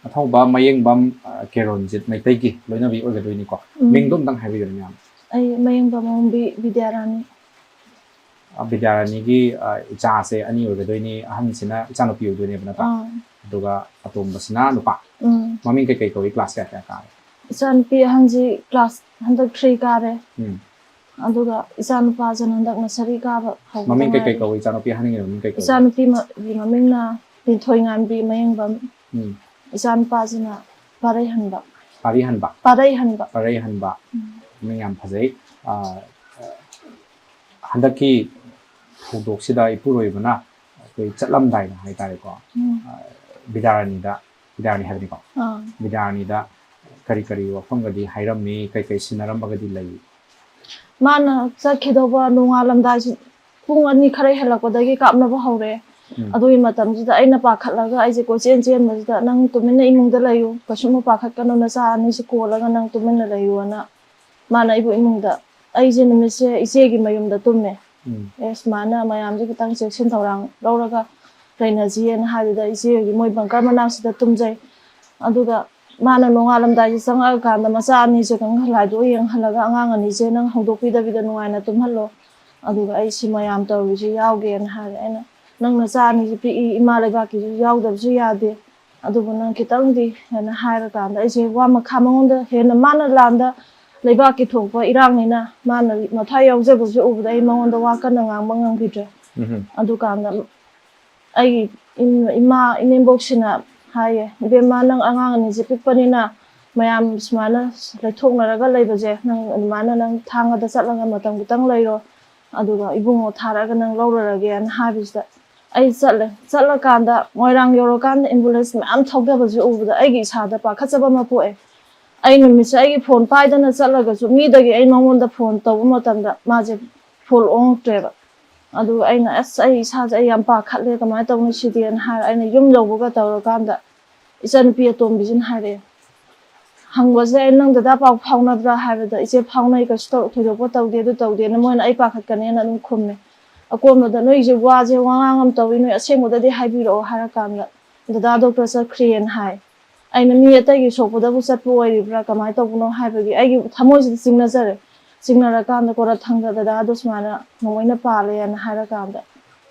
ꯑꯊꯧꯕ ꯃꯌꯦꯡꯕꯝ ꯑ, ꯀꯦꯔꯣꯟꯖꯤꯠ ꯃꯩꯇꯩꯒꯤ ꯂꯣꯏꯅꯕꯤ ꯑꯣꯏꯒꯗꯣꯏꯅꯤꯀꯣ꯫ ꯎꯝ꯫ ꯃꯤꯡꯗꯣ ꯑꯝꯇꯪ ꯍꯥꯏꯕꯤꯌꯨꯅꯦ ꯃꯌꯥꯝ꯫ ꯑꯩ ꯃꯌꯦꯡꯕꯝ ꯑꯣꯡꯕꯤ ꯕꯤꯗ꯭ꯌꯥꯔꯥꯅꯤ꯫ ꯑ, ꯕꯤꯗ꯭ꯌꯥꯔꯥꯅꯤꯒꯤ ꯑ, ꯏꯆꯥꯁꯦ ꯑꯅꯤ ꯑꯣꯏꯒꯗꯣꯏꯅꯤ, ꯑꯍꯟꯁꯤꯅ ꯏꯆꯥꯅꯨꯄꯤ ꯑꯣꯏꯗꯣꯏꯅꯦꯕ ꯅꯠꯇ꯭ꯔꯥ? ꯑꯥ, ꯑꯗꯨꯒ ꯑꯇꯣꯝꯕꯁꯤꯅ ꯅꯨꯄꯥ꯫ ꯎꯝ꯫ ꯃꯃꯤꯡ ꯀꯩꯀꯩ ꯀꯧꯏ, ꯀ꯭ꯂꯥꯁ ꯀꯌꯥ ꯀꯌꯥ ꯀꯥꯔꯦ? ꯏꯆꯥꯅꯨꯄꯤ ꯑꯍꯟꯁꯤ ꯀ꯭ꯂꯥꯁ ꯍꯟꯗꯛ ꯊ꯭ꯔꯤ ꯀꯥꯔꯦ꯫ ꯎꯝ꯫ ꯑꯗꯨꯒ ꯏꯆꯥꯅꯨꯄꯥꯁꯤꯅ ꯍꯟꯗꯛ ꯅꯁꯔꯤ ꯀꯥꯕ ꯍꯧꯕꯗ ꯃꯃꯤꯡ ꯀꯩꯀꯩ ꯉꯥꯏꯔꯤ꯫ ꯀꯧꯏ? ꯏꯆꯥꯅꯨꯄꯤ ꯑꯍꯟꯒꯤ ꯃꯃꯤꯡ ꯀꯩ ꯀꯧꯏ? ꯏꯆꯥꯅꯨꯄꯤꯒꯤ ꯃꯃꯤꯡꯅ ꯂꯤꯟꯊꯣꯏꯉꯥꯟꯕꯤ ꯃꯌꯦꯡꯕꯝ꯫ ꯎꯝ꯫ ꯏꯆꯥꯅꯨꯄꯥꯁꯤꯅ ꯄꯥꯔꯩꯍꯟꯕ꯫ ꯄꯥꯔꯤꯍꯟꯕ꯫ ꯄꯥꯔꯩꯍꯟꯕ꯫ ꯄꯥꯔꯩꯍꯟꯕ꯫ ꯎꯝ꯫ ꯃꯃꯤꯡ ꯌꯥꯝ ꯐꯖꯩ꯫ ꯑ, ꯍꯟꯗꯛꯀꯤ ꯊꯧꯗꯣꯛꯁꯤꯗ ꯏꯄꯨꯔꯣꯏꯕꯅ ꯑꯩꯈꯣꯏ ꯆꯠꯂꯝꯗꯥꯏꯗ ꯍꯥꯏꯇꯥꯔꯦꯀꯣ, ꯎꯝ꯫ ꯕꯤꯗ꯭ꯌꯥꯔꯥꯅꯤꯗ, ꯕꯤꯗ꯭ꯌꯥꯔꯥꯅꯤ ꯍꯥꯏꯕꯅꯤꯀꯣ, ꯑꯥ꯫ ꯕꯤꯗ꯭ꯌꯥꯔꯥꯅꯤꯗ ꯀꯔꯤ ꯀꯔꯤ ꯋꯥꯐꯝꯒꯗꯤ ꯍꯥꯏꯔꯝꯃꯤ, ꯀꯩ ꯀꯩ ꯁꯤꯟꯅꯔꯝꯕꯒꯗꯤ ꯂꯩ? ꯃꯥꯅ ꯆꯠꯈꯤꯗꯧꯕ ꯅꯣꯡꯉꯥꯜꯂꯝꯗꯥꯏꯁꯤ ꯄꯨꯡ ꯑꯅꯤ ꯈꯔ ꯍꯦꯜꯂꯛꯄꯗꯒꯤ ꯀꯥꯞꯅꯕ ꯍꯧꯔꯛꯑꯦ꯫ ꯎꯝ꯫ ꯑꯗꯨꯒꯤ ꯃꯇꯝꯁꯤꯗ ꯑꯩꯅ ꯄꯥꯈꯠꯂꯒ ꯑꯩꯁꯦ ꯀꯣꯏꯆꯦꯟ ꯆꯦꯟꯕꯁꯤꯗ, "ꯅꯪ ꯇꯨꯃꯤꯟꯅ ꯏꯃꯨꯡꯗ ꯂꯩꯌꯨ, ꯀꯩꯁꯨꯝ ꯄꯥꯈꯠꯀꯅꯨ, ꯅꯆꯥ ꯑꯅꯤꯁꯤ ꯀꯣꯜꯂꯒ ꯅꯪ ꯇꯨꯃꯤꯟꯅ ꯂꯩꯌꯨꯅ" ꯃꯥꯅ ꯑꯩꯕꯨ ꯏꯃꯨꯡꯗ, ꯑꯩꯁꯦ ꯅꯨꯃꯤꯠꯁꯦ ꯏꯆꯦꯒꯤ ꯃꯌꯨꯝꯗ ꯇꯨꯝꯃꯦ꯫ ꯎꯝ꯫ ꯑꯦ, ꯁꯨꯃꯥꯏꯅ ꯃꯌꯥꯝꯁꯦ ꯈꯤꯇꯪ ꯆꯦꯛꯁꯤꯟ ꯊꯧꯔꯥꯡ ꯂꯧꯔꯒ ꯂꯩꯅꯁꯤꯌꯦꯅ ꯍꯥꯏꯕꯗ, ꯏꯆꯦꯒꯤ ꯃꯣꯏ ꯕꯪꯀꯔ ꯃꯅꯥꯛꯁꯤꯗ ꯇꯨꯝꯖꯩ꯫ ꯑꯗꯨꯒ ꯃꯥꯅ ꯅꯣꯡꯉꯥꯜꯂꯝꯗꯥꯏꯁꯦ ꯆꯪꯉꯛꯑꯀꯥꯟꯗ ꯃꯆꯥ ꯑꯅꯤꯁꯦ ꯀꯪꯈꯜ ꯍꯥꯏꯗꯣꯛꯑ ꯌꯦꯡꯍꯜꯂꯒ, "ꯑꯉꯥꯡ ꯑꯅꯤꯁꯦ ꯅꯪ ꯍꯧꯗꯣꯛꯄꯤꯗꯕꯤꯗ ꯅꯨꯡꯉꯥꯏꯅ ꯇꯨꯝꯍꯜꯂꯣ, ꯑꯗꯨꯒ ꯑꯩ ꯁꯤ ꯃꯌꯥꯝ ꯇꯧꯔꯤꯁꯦ ꯌꯥꯎꯒꯦꯅ" ꯍꯥꯏꯔꯦ꯫ ꯑꯩꯅ, "ꯅꯪ ꯅꯆꯥ ꯑꯅꯤꯁꯦ ꯄꯤꯛꯏ, ꯏꯃꯥ ꯂꯩꯕꯥꯛꯀꯤꯁꯨ ꯌꯥꯎꯗꯕꯁꯨ ꯌꯥꯗꯦ, ꯑꯗꯨꯕꯨ ꯅꯪ ꯈꯤꯇꯪꯗꯤ" ꯍꯥꯏꯅ ꯍꯥꯏꯔꯀꯥꯟꯗ, ꯑꯩꯁꯦ ꯋꯥ ꯃꯈꯥ ꯃꯉꯣꯟꯗ ꯍꯦꯟꯅ ꯃꯥꯅ ꯂꯥꯟꯗ ꯂꯩꯕꯥꯛꯀꯤ ꯊꯣꯛꯄ ꯏꯔꯥꯡꯅꯤꯅ ꯃꯥꯅ ꯃꯊ꯭ꯋꯥꯏ ꯌꯥꯎꯖꯕꯁꯨ ꯎꯕꯗ ꯑꯩ ꯃꯉꯣꯟꯗ ꯋꯥ ꯀꯟꯅ ꯉꯥꯡꯕ ꯉꯝꯈꯤꯗ꯭ꯔꯦ꯫ ꯎꯝ꯫ ꯑꯗꯨꯀꯥꯟꯗ ꯑꯩꯒꯤ ꯏꯝ-, ꯏꯃꯥ ꯏꯅꯦꯝꯕꯣꯛꯁꯤꯅ ꯍꯥꯏꯌꯦ, "ꯏꯕꯦꯝꯃ, ꯅꯪ ꯑꯉꯥꯡ ꯑꯅꯤꯁꯦ ꯄꯤꯛꯄꯅꯤꯅ ꯃꯌꯥꯝ ꯁꯨꯃꯥꯏꯅ ꯂꯩꯊꯣꯛꯅꯔꯒ ꯂꯩꯕꯁꯦ, ꯅꯪ ꯑꯗꯨꯃꯥꯏꯅ ꯅꯪ ꯊꯥꯡꯒꯗ ꯆꯠꯂꯒ ꯃꯇꯝ ꯈꯤꯇꯪ ꯂꯩꯔꯣ, ꯑꯗꯨꯒ ꯏꯕꯨꯡꯉꯣ ꯊꯥꯔꯛꯑꯒ ꯅꯪ ꯂꯧꯔꯔꯒꯦꯅ" ꯍꯥꯏꯕꯁꯤꯗ ꯑꯩ ꯆꯠꯂꯦ꯫ ꯆꯠꯂꯀꯥꯟꯗ ꯃꯣꯏꯔꯥꯡ ꯌꯧꯔꯀꯥꯟꯗ ꯑꯦꯝꯕꯨꯂꯦꯟꯁ ꯃꯌꯥꯝ ꯊꯧꯗꯕꯁꯦ ꯎꯕꯗ ꯑꯩꯒꯤ ꯏꯁꯥꯗ ꯄꯥꯈꯠꯆꯕ ꯑꯃ ꯄꯣꯛꯑꯦ꯫ ꯑꯩ ꯅꯨꯃꯤꯠꯁꯦ ꯑꯩꯒꯤ ꯐꯣꯟ ꯄꯥꯏꯗꯅ ꯆꯠꯂꯒꯁꯨ, ꯃꯤꯗꯒꯤ ꯑꯩ ꯃꯉꯣꯟꯗ ꯐꯣꯟ ꯇꯧꯕ ꯃꯇꯝꯗ ꯃꯥꯁꯦ ꯐꯣꯟ ꯑꯣꯟꯉꯛꯇ꯭ꯔꯦꯕ꯫ ꯑꯗꯨ ꯑꯩꯅ, "ꯑꯁ, ꯑꯩ ꯏꯁꯥꯁꯦ ꯑꯩ ꯌꯥꯝ ꯄꯥꯈꯠꯂꯦ, ꯀꯃꯥꯏꯅ ꯇꯧꯅꯤ ꯁꯤꯗꯤꯅ" ꯍꯥꯏꯔ ꯑꯩꯅ ꯌꯨꯝ ꯌꯧꯕꯒ ꯇꯧꯔꯀꯥꯟꯗ ꯏꯆꯟꯅꯨꯄꯤ ꯑꯇꯣꯝꯕꯤꯁꯤꯅ ꯍꯥꯏꯔꯛꯑꯦ꯫ ꯍꯪꯕꯁꯦ ꯑꯩ, "ꯅꯪ ꯗꯗꯥ ꯄꯥꯎ ꯐꯥꯎꯅꯕ꯭ꯔꯥ?" ꯍꯥꯏꯕꯗ, "ꯏꯆꯦ, ꯐꯥꯎꯅꯩ, ꯀꯩꯁꯨ ꯇꯧ-, ꯊꯣꯏꯗꯣꯛꯄ ꯇꯧꯗꯦ, ꯑꯗꯨ ꯇꯧꯗꯦꯅ" ꯃꯣꯏꯅ ꯑꯩ ꯄꯥꯈꯠꯀꯅꯦꯅ ꯑꯗꯨꯝ ꯈꯨꯝꯃꯦ꯫ ꯑꯀꯣꯟꯕꯗ, "ꯅꯣꯏꯁꯦ ꯋꯥꯁꯦ ꯋꯥꯉꯥꯡ ꯑꯃ ꯇꯧꯏ, ꯅꯣꯏ ꯑꯁꯦꯡꯕꯗꯗꯤ ꯍꯥꯏꯕꯤꯔꯛꯑꯣ" ꯍꯥꯏꯔꯀꯥꯟꯗ, "ꯗꯗꯥ ꯗꯣꯛꯇꯔ ꯆꯠꯈ꯭ꯔꯤꯌꯦꯅ" ꯍꯥꯏ꯫ ꯑꯩꯅ, "ꯃꯤ ꯑꯇꯩꯒꯤ ꯁꯣꯛꯄꯗꯕꯨ ꯆꯠꯄ ꯑꯣꯏꯔꯤꯕ꯭ꯔꯥ, ꯀꯃꯥꯏꯅ ꯇꯧꯕꯅꯣ?" ꯍꯥꯏꯕꯒꯤ ꯑꯩꯒꯤ ꯊꯃꯣꯏꯁꯤꯗ ꯆꯤꯡꯅꯖꯔꯦ꯫ ꯆꯤꯡꯅꯔꯀꯥꯟꯗ ꯀꯣꯔꯥ ꯊꯪꯗ ꯗꯗꯥꯗꯣ ꯁꯨꯃꯥꯏꯅ ꯅꯣꯡꯃꯩꯅ ꯄꯥꯜꯂꯦꯅ ꯍꯥꯏꯔꯀꯥꯟꯗ,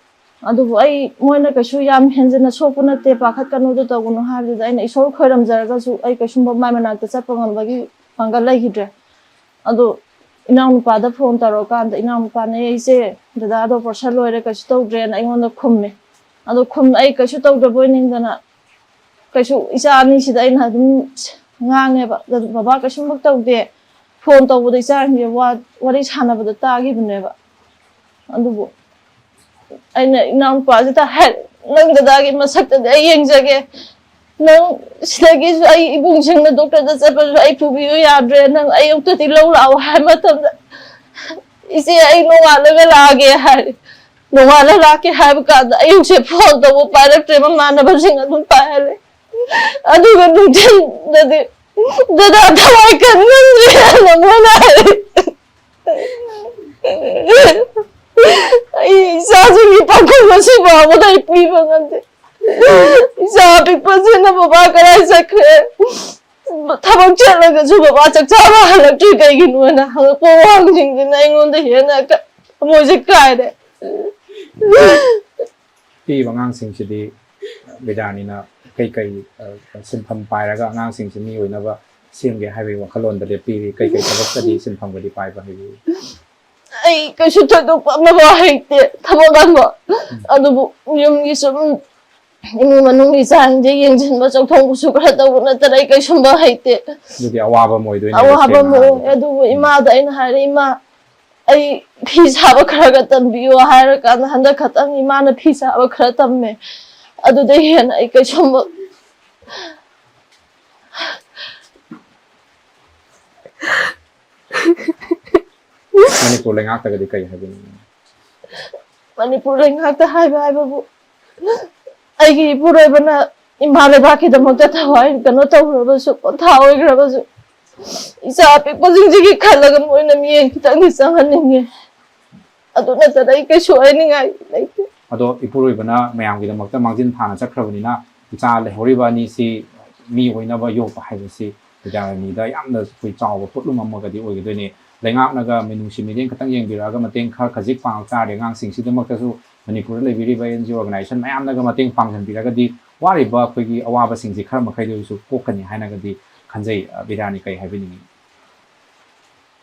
ꯑꯗꯨꯕꯨ ꯑꯩ, ꯃꯣꯏꯅ ꯀꯩꯁꯨ ꯌꯥꯝ ꯍꯦꯟꯖꯤꯟꯅ ꯁꯣꯛꯄ ꯅꯠꯇꯦ, ꯄꯥꯈꯠꯀꯅꯨ, ꯑꯗꯨ ꯇꯧꯒꯅꯨ ꯍꯥꯏꯕꯗꯨꯗ ꯑꯩꯅ ꯏꯁꯣꯔ ꯈꯣꯏꯔꯝꯖꯔꯒꯁꯨ ꯑꯩ ꯀꯩꯁꯨꯝꯕ ꯃꯥꯏ ꯃꯅꯥꯛꯇ ꯆꯠꯄ ꯉꯝꯕꯒꯤ ꯄꯥꯡꯒꯜ ꯂꯩꯈꯤꯗ꯭ꯔꯦ꯫ ꯑꯗꯣ ꯏꯅꯥꯎꯅꯨꯄꯥꯗ ꯐꯣꯟ ꯇꯧꯔꯀꯥꯟꯗ ꯏꯅꯥꯎꯅꯨꯄꯥꯅ, "ꯑꯩꯁꯦ ꯗꯗꯥꯗꯣ ꯑꯣꯄꯔꯦꯁꯟ ꯂꯣꯏꯔꯦ, ꯀꯩꯁꯨ ꯇꯧꯗ꯭ꯔꯦꯅ" ꯑꯩꯉꯣꯟꯗ ꯈꯨꯝꯃꯦ꯫ ꯑꯗꯣ ꯈꯨꯝ-, ꯑꯩ ꯀꯩꯁꯨ ꯇꯧꯗꯕꯣꯏ ꯅꯤꯡꯗꯅ, ꯀꯩꯁꯨ, ꯏꯆꯥ ꯑꯅꯤꯁꯤꯗ ꯑꯩꯅ ꯑꯗꯨꯝ ꯉꯥꯡꯉꯦꯕ, "ꯕꯕꯥ ꯀꯩꯁꯨꯝꯕ ꯇꯧꯗꯦ, ꯐꯣꯟ ꯇꯧꯕꯗ ꯏꯆꯥꯁꯤꯡꯁꯦ ꯋꯥ-, ꯋꯥꯔꯤ ꯁꯥꯟꯅꯕꯗ ꯇꯥꯈꯤꯕꯅꯦꯕ"꯫ ꯑꯗꯨꯕꯨ ꯑꯩꯅ ꯏꯅꯥꯎꯅꯨꯄꯥꯁꯤꯗ ꯍꯥꯏ, "ꯅꯪ ꯗꯗꯥꯒꯤ ꯃꯁꯛꯇꯗꯤ ꯑꯩ ꯌꯦꯡꯖꯒꯦ, ꯅꯪ ꯁꯤꯗꯒꯤꯁꯨ ꯑꯩ ꯏꯕꯨꯡꯁꯤꯡꯅ ꯗꯣꯛꯇꯔꯗ ꯆꯠꯄꯁꯨ ꯑꯩ ꯄꯨꯕꯤꯌꯨ ꯌꯥꯗ꯭ꯔꯦ, ꯅꯪ ꯑꯌꯨꯛꯇꯗꯤ ꯂꯧ ꯂꯥꯛꯑꯣ" ꯍꯥꯏꯕ ꯃꯇꯝꯗ, "ꯏꯆꯦ, ꯑꯩ ꯅꯣꯡꯉꯥꯜꯂꯒ ꯂꯥꯛꯑꯒꯦ" ꯍꯥꯏꯔꯦ꯫ ꯅꯣꯡꯉꯥꯜꯂ ꯂꯥꯛꯀꯦ ꯍꯥꯏꯕ ꯀꯥꯟꯗ ꯑꯌꯨꯛꯁꯦ ꯐꯣꯟ ꯇꯧꯕ ꯄꯥꯏꯔꯛꯇ꯭ꯔꯦ, ꯃꯃꯥꯟꯅꯕꯁꯤꯡ ꯑꯗꯨꯝ ꯄꯥꯏꯍꯜꯂꯦ꯫ ꯑꯗꯨꯒ ꯅꯨꯡꯊꯤꯟꯗꯗꯤ, "ꯗꯗꯥ ꯊꯋꯥꯏ ꯀꯟꯃꯟꯗ꯭ꯔꯦ" ꯍꯥꯏꯅ ꯃꯣꯏꯅ ꯍꯥꯏ꯫ ꯑꯩ ꯏꯆꯥꯁꯤꯡꯒꯤ ꯄꯥꯈꯨꯝ ꯉꯁꯤ ꯐꯥꯎꯕꯗ ꯑꯩ ꯄꯤꯕ ꯉꯝꯗꯦ꯫ ꯏꯆꯥ ꯑꯄꯤꯛꯄꯁꯤꯅ "ꯕꯕꯥ ꯀꯗꯥꯏ ꯆꯠꯈ꯭ꯔꯦ? ꯊꯕꯛ ꯆꯠꯂꯒꯁꯨ ꯕꯕꯥ ꯆꯥꯛ ꯆꯥꯕ ꯍꯜꯂꯛꯇ꯭ꯔꯤ ꯀꯩꯒꯤꯅꯣ?" ꯍꯥꯏꯅ ꯍꯪꯉꯛꯄ ꯋꯥꯍꯪꯁꯤꯡꯁꯤꯅ ꯑꯩꯉꯣꯟꯗ ꯍꯦꯟꯅ ꯊꯃꯣꯏꯁꯦ ꯀꯥꯏꯔꯦ꯫ ꯄꯤꯔꯤꯕ ꯑꯉꯥꯡꯁꯤꯡꯁꯤꯗꯤ ꯕꯤꯗ꯭ꯌꯥꯅꯤꯅ ꯀꯩꯀꯩ, ꯑ, ꯁꯤꯟꯐꯝ ꯄꯥꯏꯔꯒ ꯑꯉꯥꯡꯁꯤꯡꯁꯤ ꯃꯤ ꯑꯣꯏꯅꯕ ꯁꯦꯝꯒꯦ ꯍꯥꯏꯕꯒꯤ ꯋꯥꯈꯜꯂꯣꯟꯗ ꯂꯦꯞꯄꯤꯔꯤ? ꯀꯩꯀꯩ ꯊꯕꯛꯇꯗꯤ ꯁꯤꯟꯐꯝꯒꯗꯤ ꯄꯥꯏꯕ ꯍꯩꯕꯤꯔꯤ? ꯑꯩ ꯀꯩꯁꯨ ꯊꯣꯏꯗꯣꯛꯄ ꯑꯃꯐꯥꯎ ꯍꯩꯇꯦ ꯊꯕꯛ ꯑꯃ꯫ ꯑꯗꯨꯕꯨ ꯌꯨꯝꯒꯤ ꯁꯨꯝ ꯏꯃꯨꯡ ꯃꯅꯨꯡꯒꯤ ꯆꯥꯡꯁꯦ ꯌꯦꯡꯁꯤꯟꯕ, ꯆꯥꯛꯊꯣꯡꯕꯁꯨ ꯈꯔ ꯇꯧꯕ ꯅꯠꯇꯅ ꯑꯩ ꯀꯩꯁꯨꯝꯕ ꯍꯩꯇꯦ꯫ ꯑꯗꯨꯗꯤ ꯑꯋꯥꯕ ꯑꯃ ꯑꯣꯏꯗꯣꯏꯅꯦ, ꯑꯋꯥꯕ ꯁꯦꯡꯅ ꯑꯃ ꯑꯣꯏ꯫ ꯍꯥꯏꯔꯕꯗ꯫ ꯑꯗꯨꯕꯨ ꯏꯃꯥꯗ ꯑꯩꯅ ꯍꯥꯏꯔꯦ, "ꯏꯃꯥ, ꯑꯩ ꯐꯤ ꯁꯥꯕ ꯈꯔ ꯈꯔ ꯇꯝꯕꯤꯌꯣ" ꯍꯥꯏꯔꯀꯥꯟꯗ ꯍꯟꯗꯛ ꯈꯛꯇꯪ ꯏꯃꯥꯅ ꯐꯤ ꯁꯥꯕ ꯈꯔ ꯇꯝꯃꯦ꯫ ꯑꯗꯨꯗꯩ ꯍꯦꯟꯅ ꯑꯩ ꯀꯩꯁꯨꯝꯕ ꯃꯅꯤꯄꯨꯔ ꯂꯩꯉꯥꯛꯇꯒꯗꯤ ꯀꯔꯤ ꯍꯥꯏꯕꯤꯅꯤꯡꯉꯤ? ꯃꯅꯤꯄꯨꯔ ꯂꯩꯉꯥꯛꯇ ꯍꯥꯏꯕ ꯍꯥꯏꯕꯕꯨ, ꯑꯩꯒꯤ ꯏꯄꯨꯔꯣꯏꯕꯅ ꯏꯃꯥ ꯂꯩꯕꯥꯛꯀꯤꯗꯃꯛꯇ ꯊꯋꯥꯏ ꯀꯩꯅꯣ ꯇꯧꯈ꯭ꯔꯕꯁꯨ, ꯄꯣꯊꯥ ꯑꯣꯏꯈ꯭ꯔꯕꯁꯨ, ꯏꯆꯥ ꯑꯄꯤꯛꯄꯁꯤꯡꯁꯤꯒꯤ ꯈꯜꯂꯒ ꯃꯣꯏꯅ ꯃꯤꯠꯌꯦꯡ ꯈꯤꯇꯪꯗꯤ ꯆꯪꯍꯟꯅꯤꯡꯉꯦ꯫ ꯑꯗꯨ ꯅꯠꯇꯅ ꯑꯩ ꯀꯩꯁꯨ ꯍꯥꯏꯅꯤꯡꯉꯥꯏ ꯂꯩꯇꯦ꯫ ꯑꯗꯣ ꯏꯄꯨꯔꯣꯏꯕꯅ ꯃꯌꯥꯝꯒꯤꯗꯃꯛꯇ ꯃꯥꯡꯖꯤꯟ ꯊꯥꯅ ꯆꯠꯈ꯭ꯔꯕꯅꯤꯅ, ꯏꯆꯥ ꯂꯩꯍꯧꯔꯤꯕ ꯑꯅꯤꯁꯤ ꯃꯤ ꯑꯣꯏꯅꯕ ꯌꯣꯛꯄ ꯍꯥꯏꯕꯁꯤ ꯕꯤꯗ꯭ꯌꯥꯔꯥꯅꯤꯗ ꯌꯥꯝꯅ ꯑꯩꯈꯣꯏ ꯆꯥꯎꯕ ꯄꯣꯠꯂꯨꯝ ꯑꯃꯒꯗꯤ ꯑꯣꯏꯒꯗꯣꯏꯅꯤ꯫ ꯂꯩꯉꯥꯛꯅꯒ ꯃꯤꯅꯨꯡꯁꯤ ꯃꯤꯠꯌꯦꯡ ꯈꯛꯇꯪ ꯌꯦꯡꯕꯤꯔꯛꯑꯒ ꯃꯇꯦꯡ ꯈꯔ ꯈꯖꯤꯛ ꯄꯥꯡꯂꯛ ꯇꯥꯔꯗꯤ, ꯑꯉꯥꯡꯁꯤꯡꯁꯤꯗꯃꯛꯇꯁꯨ ꯃꯅꯤꯄꯨꯔꯗ ꯂꯩꯕꯤꯔꯤꯕ ꯑꯦꯟ ꯖꯤ ꯑꯣ ꯑꯣꯔꯒꯅꯥꯏꯖꯦꯁꯟ ꯃꯌꯥꯝꯅꯒ ꯃꯇꯦꯡ ꯄꯥꯡꯁꯤꯟꯕꯤꯔꯒꯗꯤ ꯋꯥꯔꯤꯕ ꯑꯩꯈꯣꯏꯒꯤ ꯑꯋꯥꯕꯁꯤꯡꯁꯤ ꯈꯔ ꯃꯈꯩꯗ ꯑꯣꯏꯔꯁꯨ ꯀꯣꯛꯀꯅꯤ ꯍꯥꯏꯅꯒꯗꯤ ꯈꯟꯖꯩ꯫ ꯑ, ꯕꯤꯗ꯭ꯌꯥꯔꯥꯅꯤ, ꯀꯔꯤ ꯍꯥꯏꯕꯤꯅꯤꯡꯉꯤ?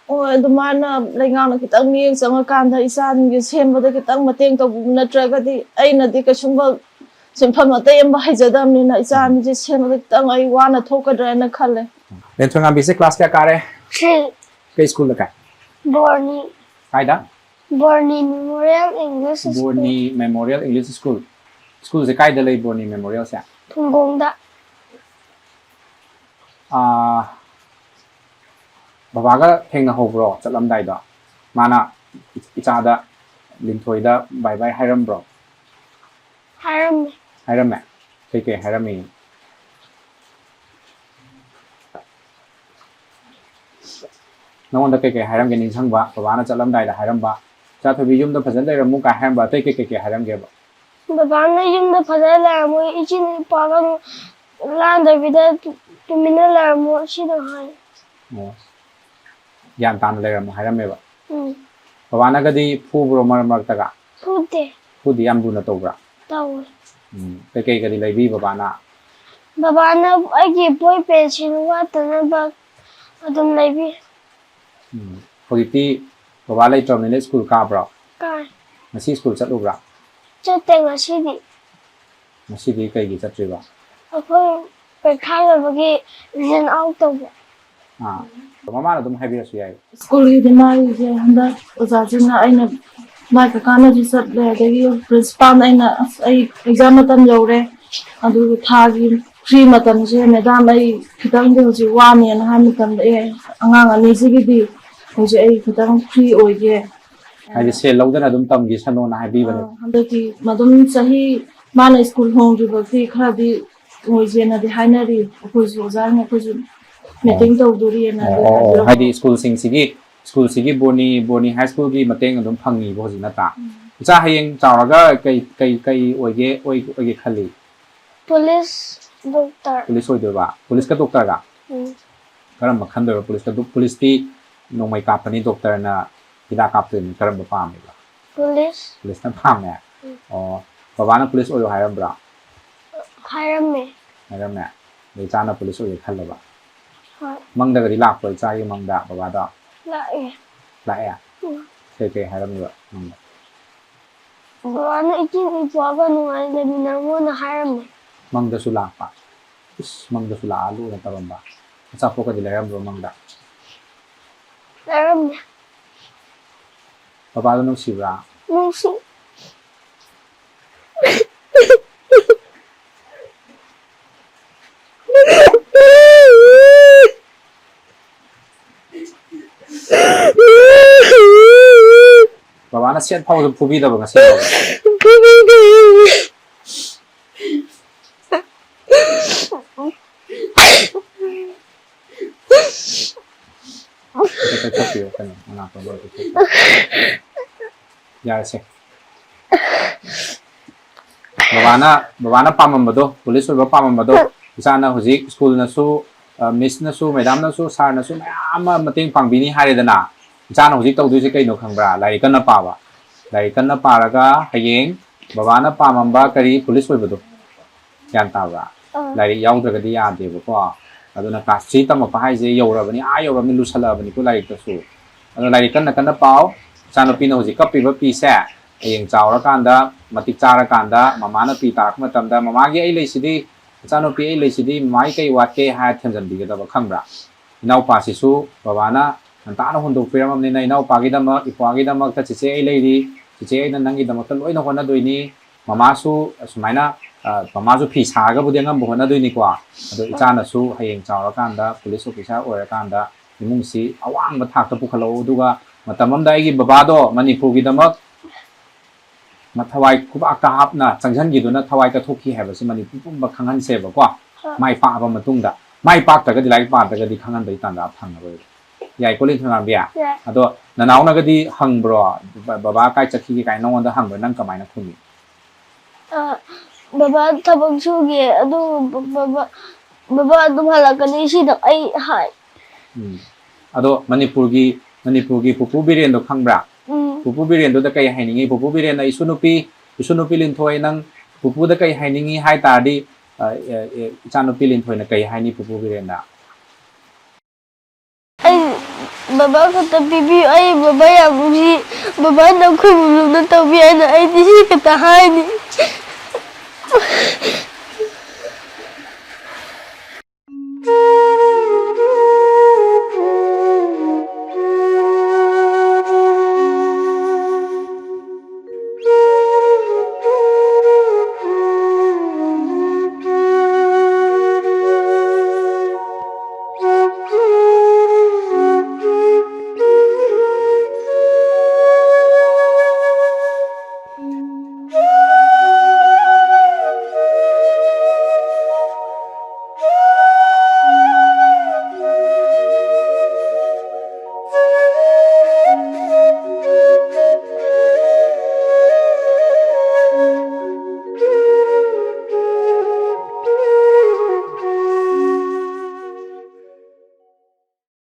ꯍꯣꯏ, ꯑꯗꯨꯃꯥꯏꯅ ꯂꯩꯉꯥꯛꯅ ꯈꯤꯇꯪ ꯃꯤꯠꯌꯦꯡ ꯆꯪꯉꯀꯥꯟꯗ ꯏꯆꯥꯁꯤꯡꯁꯦ ꯁꯦꯝꯕꯗ ꯈꯤꯇꯪ ꯃꯇꯦꯡ ꯇꯧꯕꯤꯕ ꯅꯠꯇ꯭ꯔꯒꯗꯤ ꯑꯩꯅꯗꯤ ꯀꯩꯁꯨꯝꯕ ꯁꯤꯟꯐꯝ ꯑꯇꯩ ꯑꯃ ꯍꯩꯖꯗꯕꯅꯤꯅ ꯏꯆꯥ ꯑꯅꯤꯁꯦ ꯁꯦꯝꯕꯗ ꯈꯤꯇꯪ ꯑꯩ ꯋꯥꯅ ꯊꯣꯛꯀꯗ꯭ꯔꯥ ꯍꯥꯏꯅ ꯈꯜꯂꯦ꯫ ꯂꯦꯟꯊꯣꯏꯉꯥꯝꯕꯤꯁꯦ ꯀ꯭ꯂꯥꯁ ꯀꯌꯥ ꯀꯥꯔꯦ? ꯊ꯭ꯔꯤ꯫ ꯀꯩ ꯁ꯭ꯀꯨꯜꯗ ꯀꯥꯏ? ꯕꯣꯔꯅꯤ꯫ ꯀꯥꯏꯗ? Borni memorial English school. Borni memorial English school. ꯁ꯭ꯀꯨꯜꯁꯦ ꯀꯥꯏꯗ ꯂꯩ, ꯕꯣꯔꯅꯤ ꯃꯦꯃꯣꯔꯤꯌꯦꯜꯁꯦ? ꯊꯨꯡꯒꯣꯡꯗ꯫ ꯑꯥ, ꯕꯕꯥꯒ ꯊꯦꯡꯅꯍꯧꯕ꯭ꯔꯣ ꯆꯠꯂꯝꯗꯥꯏꯗꯣ? ꯃꯥꯅ ꯏꯆꯥꯗ, ꯂꯤꯟꯊꯣꯏꯗ ꯕꯥꯏ ꯕꯥꯏ ꯍꯥꯏꯔꯝꯕ꯭ꯔꯣ? ꯍꯥꯏꯔꯝꯃꯦ꯫ ꯍꯥꯏꯔꯝꯃꯦ? ꯀꯩꯀꯩ ꯍꯥꯏꯔꯝꯃꯤ? ꯅꯉꯣꯟꯗ ꯀꯩꯀꯩ ꯍꯥꯏꯔꯝꯒꯦ ꯅꯤꯡꯁꯪꯕ? ꯕꯕꯥꯅ ꯆꯠꯂꯝꯗꯥꯏꯗ ꯍꯥꯏꯔꯝꯕ, "ꯏꯆꯥ ꯊꯣꯏꯕꯤ, ꯌꯨꯝꯗ ꯐꯖꯅ ꯂꯩꯔꯝꯃꯨ" ꯀꯥꯏ ꯍꯥꯏꯔꯝꯕ, ꯑꯇꯩ ꯀꯩꯀꯩ ꯀꯩ ꯍꯥꯏꯔꯝꯒꯦꯕ? ꯕꯕꯥꯅ ꯌꯨꯝꯗ ꯐꯖꯅ ꯂꯩꯔꯝꯃꯨ, ꯏꯆꯤꯟ ꯏꯄꯥꯒ ꯂꯥꯡꯗꯕꯤꯗ ꯇꯨ-, ꯇꯨꯃꯤꯟꯅ ꯂꯩꯔꯝꯃꯨ, ꯁꯤꯗꯪ ꯍꯥꯏ꯫ ꯑꯣ꯫ ꯒ꯭ꯌꯥꯟ ꯇꯥꯅ ꯂꯩꯔꯝꯃꯣ ꯍꯥꯏꯔꯝꯃꯦꯕ꯫ ꯎꯝ꯫ ꯕꯕꯥꯅꯒꯗꯤ ꯐꯨꯕ꯭ꯔꯣ ꯃꯔꯛ ꯃꯔꯛꯇꯒ? ꯐꯨꯗꯦ꯫ ꯐꯨꯗꯤ ꯌꯥꯝ ꯂꯨꯅ ꯇꯧꯕ꯭ꯔꯥ? ꯇꯧꯋꯦ꯫ ꯎꯝ꯫ ꯀꯩꯀꯩꯒꯗꯤ ꯂꯩꯕꯤ ꯕꯕꯥꯅ? ꯕꯕꯥꯅ ꯑꯩꯒꯤ ꯕꯣꯏ ꯄꯦꯟꯁꯤꯜ ꯋꯥꯠꯇꯅꯕ ꯑꯗꯨꯝ ꯂꯩꯕꯤ꯫ ꯎꯝ꯫ ꯍꯧꯖꯤꯛꯇꯤ ꯕꯕꯥ ꯂꯩꯇ꯭ꯔꯕꯅꯤꯅ ꯁ꯭ꯀꯨꯜ ꯀꯥꯕ꯭ꯔꯣ? ꯀꯥꯏ꯫ ꯉꯁꯤ ꯁ꯭ꯀꯨꯜ ꯆꯠꯂꯨꯕ꯭ꯔꯥ? ꯆꯠꯇꯦ ꯉꯁꯤꯗꯤ꯫ ꯉꯁꯤꯗꯤ ꯀꯩꯒꯤ ꯆꯠꯇ꯭ꯔꯤꯕ? ꯑꯩꯈꯣꯏ ꯄꯩꯈꯥ ꯂꯣꯏꯕꯒꯤ ꯔꯤꯖꯟ ꯑꯥꯎꯠ ꯇꯧꯕ꯫ ꯑꯥ꯫ ꯃꯃꯥꯅ ꯑꯗꯨꯝ ꯍꯥꯏꯕꯤꯔꯁꯨ ꯌꯥꯏ꯫ ꯁ꯭ꯀꯨꯜꯒꯤꯗꯤ ꯃꯥꯒꯤꯁꯦ ꯍꯟꯗꯛ ꯑꯣꯖꯥꯁꯤꯡꯅ ꯑꯩꯅ ꯃꯥꯏ ꯀꯀꯥꯅꯁꯨ ꯆꯠꯂꯦ, ꯑꯗꯒꯤ ꯄ꯭ꯔꯤꯟꯁꯤꯄꯥꯜꯅ ꯑꯩꯅ, "ꯑꯁ, ꯑꯩ ꯑꯦꯛꯖꯥꯝ ꯃꯇꯝ ꯌꯧꯔꯦ, ꯑꯗꯨꯒ ꯊꯥꯒꯤ ꯐ꯭ꯔꯤ ꯃꯇꯝꯁꯦ ꯃꯦꯗꯥꯝ ꯑꯩ ꯈꯤꯇꯪꯗꯤ ꯍꯧꯖꯤꯛ ꯋꯥꯅꯦꯅ" ꯍꯥꯏ ꯃꯇꯝꯗ, "ꯑꯦ, ꯑꯉꯥꯡ ꯑꯅꯤꯁꯤꯒꯤꯗꯤ ꯍꯧꯖꯤꯛ ꯑꯩ ꯈꯤꯇꯪ ꯐ꯭ꯔꯤ ꯑꯣꯏꯒꯦ꯫ ꯍꯥꯏꯗꯤ ꯁꯦꯜ ꯂꯧꯗꯅ ꯑꯗꯨꯝ ꯇꯝꯈꯤꯁꯅꯣꯅ ꯍꯥꯏꯕꯤꯕꯅꯦ꯫ ꯑꯥ, ꯍꯟꯗꯛꯇꯤ ꯑꯗꯨꯝ ꯆꯍꯤ ꯃꯥꯅ ꯁ꯭ꯀꯨꯜ ꯍꯣꯡꯗ꯭ꯔꯤꯕꯧꯗꯤ ꯈꯔꯗꯤ ꯑꯣꯏꯁꯦꯅꯗꯤ ꯍꯥꯏꯅꯔꯤ꯫ ꯑꯩꯈꯣꯏꯁꯨ ꯑꯣꯖꯥꯅ ꯑꯩꯈꯣꯏꯁꯨ ꯃꯤꯇꯤꯡ ꯇꯧꯗꯣꯔꯤꯑꯅ ꯑꯣ, ꯑꯗꯨ ꯑꯣ, ꯑꯣ꯫ ꯍꯥꯏꯕꯤꯔꯝꯕ꯫ ꯍꯥꯏꯗꯤ ꯁ꯭ꯀꯨꯜꯁꯤꯡꯁꯤꯒꯤ, ꯁ꯭ꯀꯨꯜꯁꯤꯒꯤ ꯕꯣꯅꯤ, ꯕꯣꯅꯤ ꯍꯥꯏ ꯁ꯭ꯀꯨꯜꯒꯤ ꯃꯇꯦꯡ ꯑꯗꯨꯝ ꯐꯪꯉꯤꯕ ꯍꯧꯖꯤꯛ, ꯅꯠꯇ꯭ꯔꯥ? ꯎꯝ꯫ ꯏꯆꯥ ꯍꯌꯦꯡ ꯆꯥꯎꯔꯒ ꯀꯩ, ꯀꯩ, ꯀꯩ ꯑꯣꯏꯒꯦ, ꯑꯣꯏ-, ꯑꯣꯏꯒꯦ ꯈꯜꯂꯤ? Police, doctor. ꯄꯨꯂꯤꯁ ꯑꯣꯏꯗꯣꯏꯕ? ꯄꯨꯂꯤꯁꯀ ꯗꯣꯛꯇꯔꯒ? ꯎꯝ꯫ ꯀꯔꯝꯕ ꯈꯟꯗꯣꯏꯕ ꯄꯨꯂꯤꯁꯇ? ꯑꯗꯨ ꯄꯨꯂꯤꯁꯇꯤ ꯅꯣꯡꯃꯩ ꯀꯥꯞꯄꯅꯤ, ꯗꯣꯛꯇꯔꯅ ꯍꯤꯗꯥꯛ ꯀꯥꯞꯇꯣꯏꯅꯤ, ꯀꯔꯝꯕ ꯄꯥꯝꯃꯦꯕ? ꯄꯨꯂꯤꯁ꯫ ꯄꯨꯂꯤꯁꯅ ꯄꯥꯝꯃꯦ? ꯎꯝ꯫ ꯑꯣ, ꯕꯕꯥꯅ ꯄꯨꯂꯤꯁ ꯑꯣꯏꯌꯣ ꯍꯥꯏꯔꯝꯕ꯭ꯔꯥ? ꯍꯥꯏꯔꯝꯃꯦ꯫ ꯍꯥꯏꯔꯝꯃꯦ? ꯑꯗꯩ ꯏꯆꯥꯅ ꯄꯨꯂꯤꯁ ꯑꯣꯏꯒꯦ ꯈꯜꯂꯕ? ꯍꯣꯏ꯫ ꯃꯪꯗꯒꯗꯤ ꯂꯥꯛꯄ꯭ꯔꯣ ꯏꯆꯥꯒꯤ ꯃꯪꯗ ꯕꯕꯥꯗꯣ? ꯂꯥꯛꯑꯦ꯫ ꯂꯥꯛꯑꯦ? ꯎꯝ꯫ ꯀꯩ ꯀꯩ ꯍꯥꯏꯔꯝꯃꯤꯕ ꯃꯪꯗ? ꯕꯕꯥꯅ ꯏꯆꯦ ꯏꯄ꯭ꯋꯥꯒ ꯅꯨꯡꯉꯥꯏꯅ ꯂꯩꯃꯤꯟꯅꯔꯝꯃꯣꯅ ꯍꯥꯏꯔꯝꯃꯦ꯫ ꯃꯪꯗꯁꯨ ꯂꯥꯛꯄ? ꯏꯁ, ꯃꯪꯗꯁꯨ ꯂꯥꯛꯑ ꯂꯨꯅ ꯇꯧꯔꯝꯕ? ꯑꯆꯥꯄꯣꯠꯀꯗꯤ ꯂꯩꯔꯝꯕ꯭ꯔꯣ ꯃꯪꯗ? ꯂꯩꯔꯝꯃꯦ꯫ ꯕꯕꯥꯗꯣ ꯅꯨꯡꯁꯤꯕ꯭ꯔꯥ? ꯅꯨꯡꯁꯤ꯫ ꯕꯕꯥꯅ ꯁꯦꯠ ꯐꯥꯎꯁꯨ ꯐꯨꯕꯤꯗꯕ ꯉꯁꯤ ꯐꯥꯎꯕ? ꯐꯨꯕꯤꯗꯦ꯫ ꯑꯝꯇ ꯇꯩꯊꯣꯛꯄꯤꯌꯨ, ꯀꯩꯅꯣ, ꯃꯅꯥꯛꯇ ꯂꯣꯏ ꯇꯩꯊꯣꯛꯄꯤꯌꯨ꯫ ꯌꯥꯔꯦꯁꯦ꯫ ꯕꯕꯥꯅ, ꯕꯕꯥꯅ ꯄꯥꯝꯃꯝꯕꯗꯣ, ꯄꯨꯂꯤꯁ ꯑꯣꯏꯕ ꯄꯥꯝꯃꯝꯕꯗꯣ, ꯏꯆꯥꯅ ꯍꯧꯖꯤꯛ ꯁ꯭ꯀꯨꯜꯅꯁꯨ, ꯑ, ꯃꯤꯁꯅꯁꯨ, ꯃꯦꯗꯥꯝꯅꯁꯨ, ꯁꯥꯔꯅꯁꯨ ꯃꯌꯥꯝ ꯑꯃ ꯃꯇꯦꯡ ꯄꯥꯡꯕꯤꯅꯤ ꯍꯥꯏꯔꯦꯗꯅ꯫ ꯏꯆꯥꯅ ꯍꯧꯖꯤꯛ ꯇꯧꯗꯣꯏꯁꯦ ꯀꯩꯅꯣ ꯈꯪꯕ꯭ꯔꯥ? ꯂꯥꯏꯔꯤꯛ ꯀꯟꯅ ꯄꯥꯕ꯫ ꯂꯥꯏꯔꯤꯛ ꯀꯟꯅ ꯄꯥꯔꯒ ꯍꯌꯦꯡ ꯕꯕꯥꯅ ꯄꯥꯝꯃꯝꯕ ꯀꯔꯤ, ꯄꯨꯂꯤꯁ ꯑꯣꯏꯕꯗꯣ꯫ ꯒ꯭ꯌꯥꯟ ꯇꯥꯕ꯭ꯔꯥ? ꯑꯥ꯫ ꯂꯥꯏꯔꯤꯛ ꯌꯥꯎꯗ꯭ꯔꯒꯗꯤ ꯌꯥꯗꯦꯕꯀꯣ꯫ ꯑꯗꯨꯅ class three ꯇꯝꯃꯛꯄ ꯍꯥꯏꯁꯦ ꯌꯧꯔꯕꯅꯤ, ꯑꯥ ꯌꯧꯔꯕꯅꯤ, ꯂꯨꯁꯜꯂꯛꯑꯕꯅꯤꯀꯣ ꯂꯥꯏꯔꯤꯛꯇꯁꯨ꯫ ꯑꯗꯨꯅ ꯂꯥꯏꯔꯤꯛ ꯀꯟꯅ ꯀꯟꯅ ꯄꯥꯎ꯫ ꯏꯆꯥꯅꯨꯄꯤꯅ ꯍꯧꯖꯤꯛ ꯀꯞꯄꯤꯕ ꯄꯤꯁꯦ ꯍꯌꯦꯡ ꯆꯥꯎꯔꯀꯥꯟꯗ, ꯃꯇꯤꯛ ꯆꯥꯔꯀꯥꯟꯗ ꯃꯃꯥꯅ ꯄꯤ ꯇꯥꯔꯛꯄ ꯃꯇꯝꯗ, "ꯃꯃꯥꯒꯤ ꯑꯩ ꯂꯩꯁꯤꯗꯤ, ꯏꯆꯥꯅꯨꯄꯤ ꯑꯩ ꯂꯩꯁꯤꯗꯤ, ꯃꯃꯥꯒꯤ ꯀꯩ ꯋꯥꯠꯀꯦ?" ꯍꯥꯏꯔ ꯊꯦꯝꯖꯤꯟꯕꯤꯒꯗꯕ, ꯈꯪꯕ꯭ꯔꯥ? ꯏꯅꯥꯎꯄꯥꯁꯤꯁꯨ ꯕꯕꯥꯅ ꯉꯟꯇꯥꯅ ꯍꯨꯟꯗꯣꯛꯄꯤꯔꯝꯃꯕꯅꯤꯅ, ꯏꯅꯥꯎꯄꯥꯒꯤꯗꯃꯛ, ꯏꯄ꯭ꯋꯥꯒꯤꯗꯃꯛꯇ ꯆꯦꯆꯦ ꯑꯩ ꯂꯩꯔꯤ, ꯆꯦꯆꯦ ꯑꯩꯅ ꯅꯪꯒꯤꯗꯃꯛꯇ ꯂꯣꯏꯅ ꯍꯣꯠꯅꯗꯣꯏꯅꯤ꯫ ꯃꯃꯥꯁꯨ ꯑꯁꯨꯃꯥꯏꯅ, ꯑ, ꯃꯃꯥꯁꯨ ꯐꯤ ꯁꯥꯔꯒꯕꯨꯗꯤ ꯑꯉꯝꯕ ꯍꯣꯠꯅꯗꯣꯏꯅꯤꯀꯣ꯫ ꯑꯗꯣ ꯏꯆꯥꯅꯁꯨ ꯍꯌꯦꯡ ꯆꯥꯎꯔꯀꯥꯟꯗ, ꯄꯨꯂꯤꯁ ꯑꯣꯐꯤꯁꯥꯔ ꯑꯣꯏꯔꯀꯥꯟꯗ, ꯏꯃꯨꯡꯁꯤ ꯑꯋꯥꯡꯕ ꯊꯥꯛꯇ ꯄꯨꯈꯠꯂꯛꯎ꯫ ꯑꯗꯨꯒ ꯃꯇꯝ ꯑꯃꯗ ꯑꯩꯒꯤ ꯕꯕꯥꯗꯣ ꯃꯅꯤꯄꯨꯔꯒꯤꯗꯃꯛ ꯃ-, ꯊꯋꯥꯏ ꯈꯨꯕꯥꯛꯇ ꯍꯥꯞꯅ ꯆꯪꯁꯤꯟꯈꯤꯗꯨꯅ ꯊꯋꯥꯏ ꯀꯠꯊꯣꯛꯈꯤ ꯍꯥꯏꯕꯁꯤ ꯃꯅꯤꯄꯨꯔ ꯄꯨꯝꯕ ꯈꯪꯍꯟꯁꯦꯕꯀꯣ꯫ ꯍꯣꯏ꯫ ꯃꯥꯏ ꯄꯥꯛꯑꯕ ꯃꯇꯨꯡꯗ, ꯃꯥꯏ ꯄꯥꯛꯇ꯭ꯔꯒꯗꯤ ꯂꯥꯏꯔꯤꯛ ꯄꯥꯗ꯭ꯔꯒꯗꯤ ꯈꯪꯍꯟꯕꯒꯤ ꯇꯥꯟꯖꯥ ꯐꯪꯉꯔꯣꯏꯕ꯫ ꯌꯥꯏꯀꯣ, ꯂꯤꯟꯊꯣꯏꯉꯥꯝꯕꯤ? ꯌꯥꯏ꯫ ꯑꯗꯣ ꯅꯅꯥꯎꯅꯒꯗꯤ ꯍꯪꯕ꯭ꯔꯣ, "ꯕ-, ꯕꯕꯥ ꯀꯥꯏ ꯆꯠꯈꯤꯒꯦ?" ꯀꯥꯏꯅ ꯅꯉꯣꯟꯗ ꯍꯪꯕ꯭ꯔꯥ? ꯅꯪ ꯀꯃꯥꯏꯅ ꯈꯨꯝꯃꯤ? ꯑ, "ꯕꯕꯥ ꯊꯕꯛ ꯁꯨꯒꯦ, ꯑꯗꯨ ꯕ-, ꯕꯕꯥ, ꯕꯕꯥ ꯑꯗꯨꯝ ꯍꯜꯂꯛꯀꯅꯤ", ꯁꯤꯗ ꯑꯩ ꯍꯥꯏ꯫ ꯎꯝ꯫ ꯑꯗꯣ ꯃꯅꯤꯄꯨꯔꯒꯤ, ꯃꯅꯤꯄꯨꯔꯒꯤ ꯄꯨꯄꯨ ꯕꯤꯔꯦꯟꯗꯣ ꯈꯪꯕ꯭ꯔꯥ? ꯎꯝ꯫ ꯄꯨꯄꯨ ꯕꯤꯔꯦꯟꯗꯨꯗ ꯀꯩ ꯍꯥꯏꯅꯤꯡꯉꯤ? ꯄꯨꯄꯨ ꯕꯤꯔꯦꯟꯅ, "ꯏꯁꯨ ꯅꯨꯄꯤ, ꯏꯁꯨ ꯅꯨꯄꯤ ꯂꯤꯟꯊꯣꯏ, ꯅꯪ ꯄꯨꯄꯨꯗ ꯀꯩ ꯍꯥꯏꯅꯤꯡꯉꯤ?" ꯍꯥꯏ ꯇꯥꯔꯗꯤ, ꯑ, ꯑꯦ, ꯑꯦ, ꯏꯆꯥꯅꯨꯄꯤ ꯂꯤꯟꯊꯣꯏꯅ ꯀꯩ ꯍꯥꯏꯅꯤ ꯄꯨꯄꯨ ꯕꯤꯔꯦꯟꯗ? "ꯑꯩ ꯕꯕꯥ ꯈꯛꯇ ꯄꯤꯕꯤꯌꯨ, ꯑꯩ ꯕꯕꯥ ꯌꯥꯝ ꯅꯨꯡꯁꯤ, ꯕꯕꯥꯅ ꯑꯩꯈꯣꯏꯕꯨ ꯂꯨꯅ ꯇꯧꯕꯤ" ꯍꯥꯏꯅ ꯑꯩꯗꯤ ꯁꯤ ꯈꯛꯇ ꯍꯥꯏꯅꯤ꯫